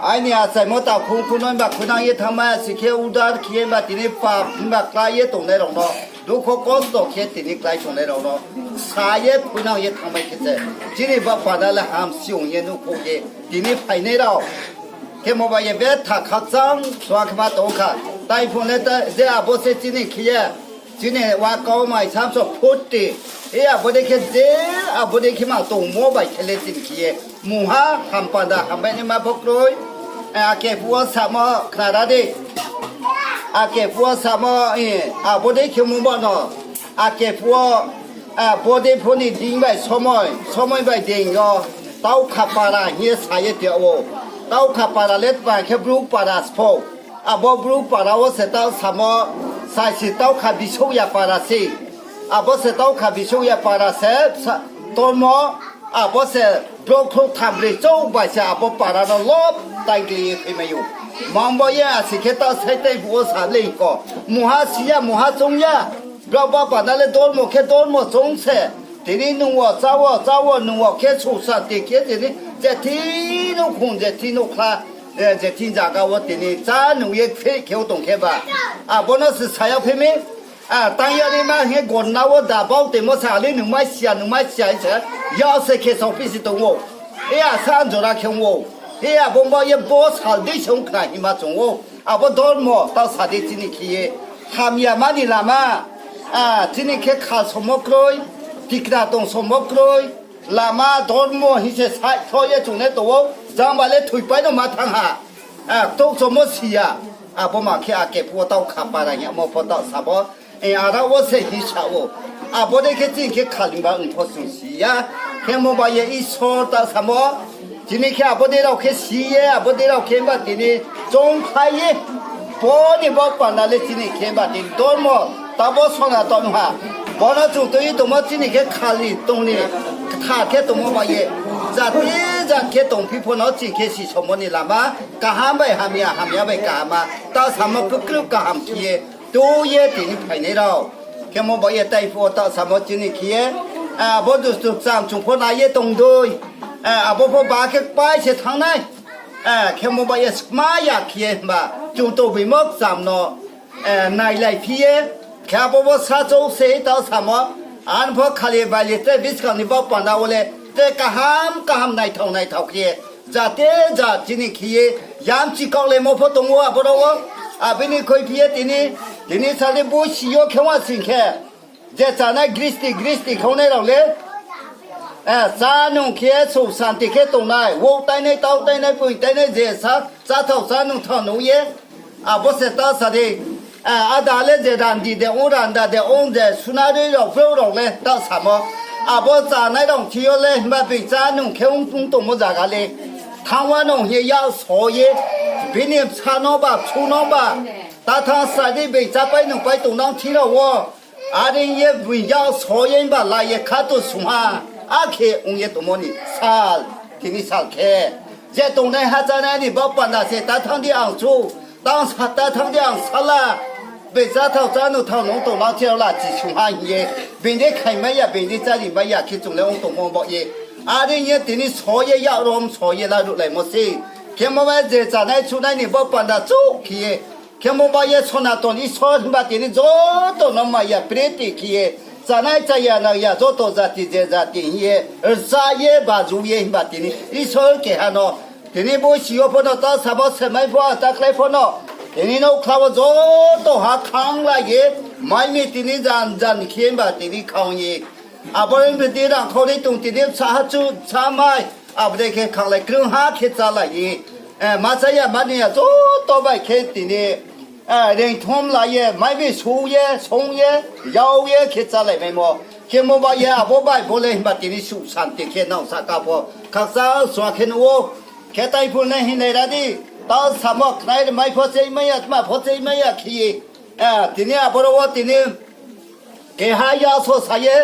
aini achaimo ta khung khung no himba khunang ye thanngmai ya si khe udar khe himba tini pap himba klái ye tongnai rao no, dukho kosto khe tini klái tongnai rao no sa ye khunang ye thanngmai khe se chini baoh panda le hamsi ong ye nuhkhouh ye tini phainai rao. Khemo bai ye betha khakchang sua khe ma tong kha. Tai phung le ta, je abo se chini khe ye, chini wa kau mai samso phutti. E abo dei khe je, abo dei khe ma tongmo bai khe le chini khe ye mungha ham panda hambai naima pho kroi. Eh, ake phuh wo samo khnara di. Ake phuh wo samo, eh, abo dei khe mungba no. Ake phuh wo, eh, bodei pho ni ding bai somoi, somoi bai ding yo. Taukha para hing ye sa ye tong ou. Taukha para le tma khe Bru para se pho. Abo Bru para wo se taoh samo, saisi Taukha Bisouh ya para se. Abo se Taukha Bisouh ya para se, sa-, tormo, abo se brouh khrouh tham broi chouh bai se abo para no lop tai khe ye khe mai ou. Mangbo ye asi khe taoh sai tai phuh wo sa le ko. Mungha si ya, mungha choung ya. Brao ba panda le dormo khe dormo choung se. Tini nung wo, chá wo, chá wo, nung wo khe suh santi khe tini je thi nouhkhong, je thi nouhkhla, eh, je thi zaga wo tini chá nung ye phe khe ou tong khe ba. Abo no se sa ya phi mi. Ah, tang ya ni ma hing ye gonna wo da bau temo sa le nung mai sia, nung mai sia se. Yak se khe sao phi si tong ou. E asa anjora khe ong ou. E abo ba ye bo sal dei se ong khna hima chung ou. Abo dormo taoh sa di chini khe ye. Hamya ma ni lama. Ah, chini khe khal somo kroi. Tikna tong somo kroi. Lama dormo hing se saihkhlo ye chung le tong ou. Jang ba le thoipai no ma thanng ha. Ah, ktouh chomo si ya. Abo ma khe ake phuh wo taoh khapara hing yamo pho taoh samo. E, ara wo se hing sa ou. Abo dei khe chini khe khalingba ong pho chung si ya. Khemo bai ye Isor ta samo. Chini khe abo dei rao khe si ye, abo dei rao khe himba tini choungkhlai ye. Bo ni bo panda le chini khe himba tini dormo, tabo Sonaton ha. Bo no chung tui tongmo chini khe khali tong ni, kthar khe tongmo bai ye. Jati jat khe tongphi pho no chini khe si somo ni lama kaham bai hamya, hamya bai kaham ma. Ta samo kukru kaham khe ye. Tui ye tini phainai rao. Khemo bai ye tai phuh wo taoh samo chini khe ye. Ah, abo dustu kcham chung pho nai ye tong dei. Ah, abo pho ba khe kpai se thanng nai. Ah, khemo bai ye skma ya khe ye himba chung toboimo kcham no, eh, nailai phi ye. Khe abo bo sa chouh se taoh samo. Ang pho khali bai le tre buskang ni bo panda wo le tre kaham kaham naithao naithao khe ye. Jate jat chini khe ye yamchi kaohlaimo pho tong ou aboro wo. Abini khuiphi ye tini, tini sal ni bosi yo khe wa sing khe. Je chánai gristi gristi khe ongnai rao le, eh, chá nung khe suh santi khe tongnai, wouh tainai, tau tainai, poing tainai, je sa, cháthao chá nung thao nung ye, abo se ta sa di, eh, ada le je randi de ong, randa de ong, je sunaroi rao, brouh rao le ta samo. Abo chánai rao thi yo le, himba being chá nung khe ong, ong tongmo zaga le. Thanng wa nung hing ye yak so ye, bini bsa no ba, bsu no ba, ta thanng sa di, being chápai nungpai tongnang thi rao wo. Are ye bung yak so ye himba la ye khato sung ha, akhe ong ye tongmo ni sal, tini sal khe. Je tongnai ha chánai ni bo panda se ta thanng di ang chu, ta thanng di ang sala, being cháthao chá nung thao nung tongnang thi rao la chi sung ha hing ye, being di khaimai ya, being di chárimai ya khe chung le ong tongmo bo ye. Are ye tini so ye yak rom so ye laruhlaimo se. Khemo ba je chánai chunai ni bo panda chouh khe ye. Khemo ba ye Sonaton Isor himba tini joto no maya priti khe ye, chánai cháya nang ya joto jati je jati hing ye, rza ye baju ye himba tini Isor keha no. Tini bosi yo pho no ta samo semai pho a ta khlai pho no. Tini nouhkhla wo joto ha khanglai ye, mai mi tini jan jan khe himba tini khang ye. Abo ni bdi rang khau ri tong tini bsa ha chu bsa mai. Abo dei khe khanglai krung ha khe chálai ye. Eh, ma cháya ma ni ya joto bai khe tini, eh, reingthom la ye, mai bi su ye, song ye, yau ye khe chálai maimo. Khemo ba ye abo bai bo le himba tini suh santi khe nang sahka pho khakchang sua khe nuh ou. Khe tai phu nai hing nai ra di. Ta samo khnai ri mai pho chei mai ya, tma pho chei mai ya khe ye. Eh, tini aboro wo tini keha ya so sa ye,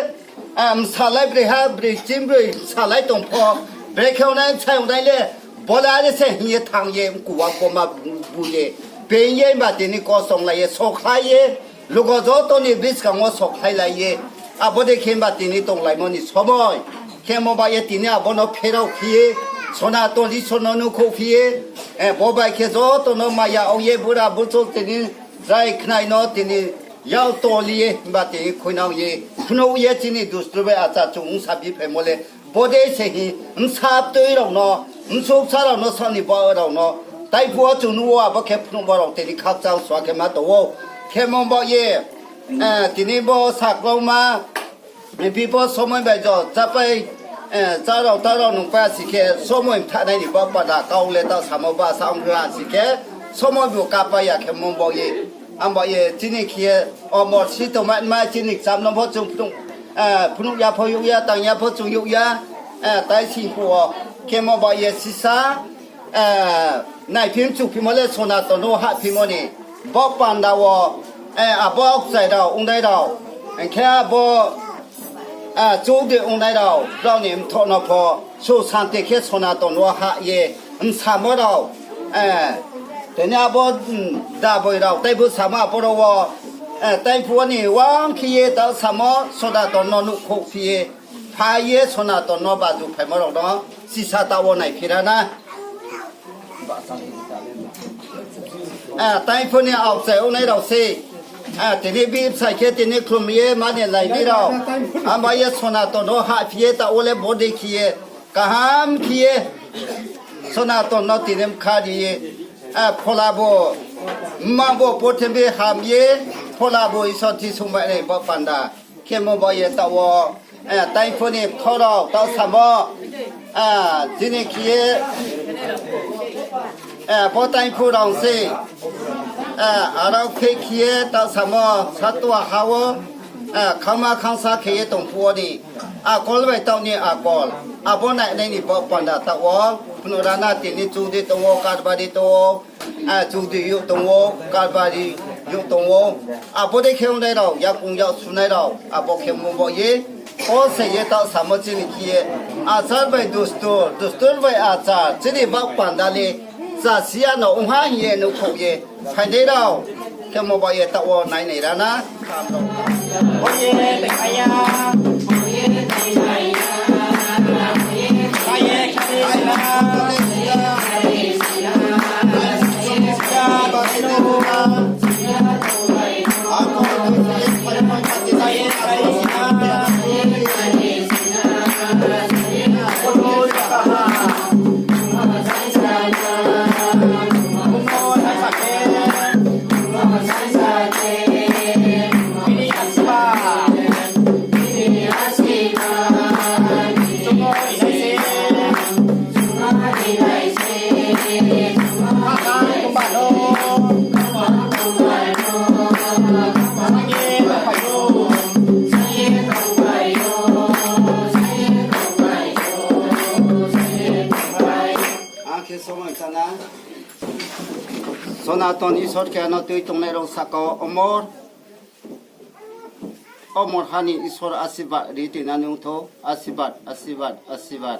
eh, bsalai broi ha, broi ching broi bsalai tong pho, brekhe ongnai, bsai ongnai le, Bo le are se hing ye thanng ye, mku wa bo ma bu ye, peing ye, himba tini kosonglai ye, sokhlai ye, lugo joto ni buskang wo sokhlailai ye, abo dei khe himba tini tonglaimo ni somoi. Khemo bai ye tini abo no pherao phi ye, Sonaton Isor no nuhkhouh phi ye, eh, bo bai khe joto no maya ong ye, bura buchou tini jai khnai no tini yak toli ye, himba tini khuinang ye, phnuh ye chini dustur bai achar chung ongsa biphaimo le, bo dei se hing bsa btui rao no, bsuk bsa rao no, saoh ni baoh rao no, taiphuh wo chung nuh wo abo khe phnuhmo rao tini khakchang sua khe ma tong ou. Khemo baoh ye, eh, tini bo saklauma, eh, bipo somoi bai jo chápai, eh, chá rao ta rao nungpai si khe, somoi mthahnai ni baoh panda kau le taoh samo ba sa ong ha si khe, somoi bu kápai ya khemo baoh ye. Ang baoh ye chini khe ye, omor si tongma ma chini kcham no pho chung phnuh, eh, phnuh ya pho youh ya, tang ya pho chung youh ya, eh, tai sing phuh wo. Khemo baoh ye sisa, eh, naiphi mchuphimo le Sonaton no hahphimo ni baoh panda wo, eh, abo aokchai rao, ongnai rao, hing khe abo, eh, chudri ongnai rao, brao ni mthoh no pho, su santi khe Sonaton wo hah ye, bsamo rao, eh, tini abo, mm, daboi rao, taibu samo abo rao wo, eh, taiphuh wo ni wang khe ye taoh samo Sonaton no nuhkhouh phi ye, phai ye Sonaton no baju phaimo rao no, sisa taoh wo naiphi ra na. Eh, taiphuh ni aokchai ongnai rao se. Eh, tini bibsai khe tini khlum ye mani lai di rao. Abo ye Sonaton no hahphi ye taoh wo le bo dei khe ye, kaham khe ye, Sonaton no tini mkha ri ye, eh, phola bo, mma bo purthimbi ham ye, phola bo Isor thisung mai nai baoh panda. Khemo baoh ye taoh wo, eh, taiphuh ni bthoh rao taoh samo, eh, chini khe ye, eh, bo taiphuh rao se, eh, aro khe khe ye taoh samo satua ha wo, eh, khangma khangsa khe ye tong phuh wo ni, akol bai taoh ni akol, abo nainai ni baoh panda taoh wo, phnuh ra na tini chudri tong ou, karbari tong ou, ah, chudri youh tong ou, karbari youh tong ou, abo dei khe ongnai rao, yakung yak sunai rao, abo khemo baoh ye, o se ye taoh samo chini khe ye, achar bai dustur, dustur bai achar, chini baoh panda le, chasiya no ong ha hing ye nuhkhouh ye, phainai rao, khemo baoh ye taoh wo nainai ra na. Ang khe somoi chana. Sonaton Isor khe ano tui tongnai rao saka wo omor, omor ha ni Isor asirbad ri tui nani ongthou, asirbad, asirbad, asirbad.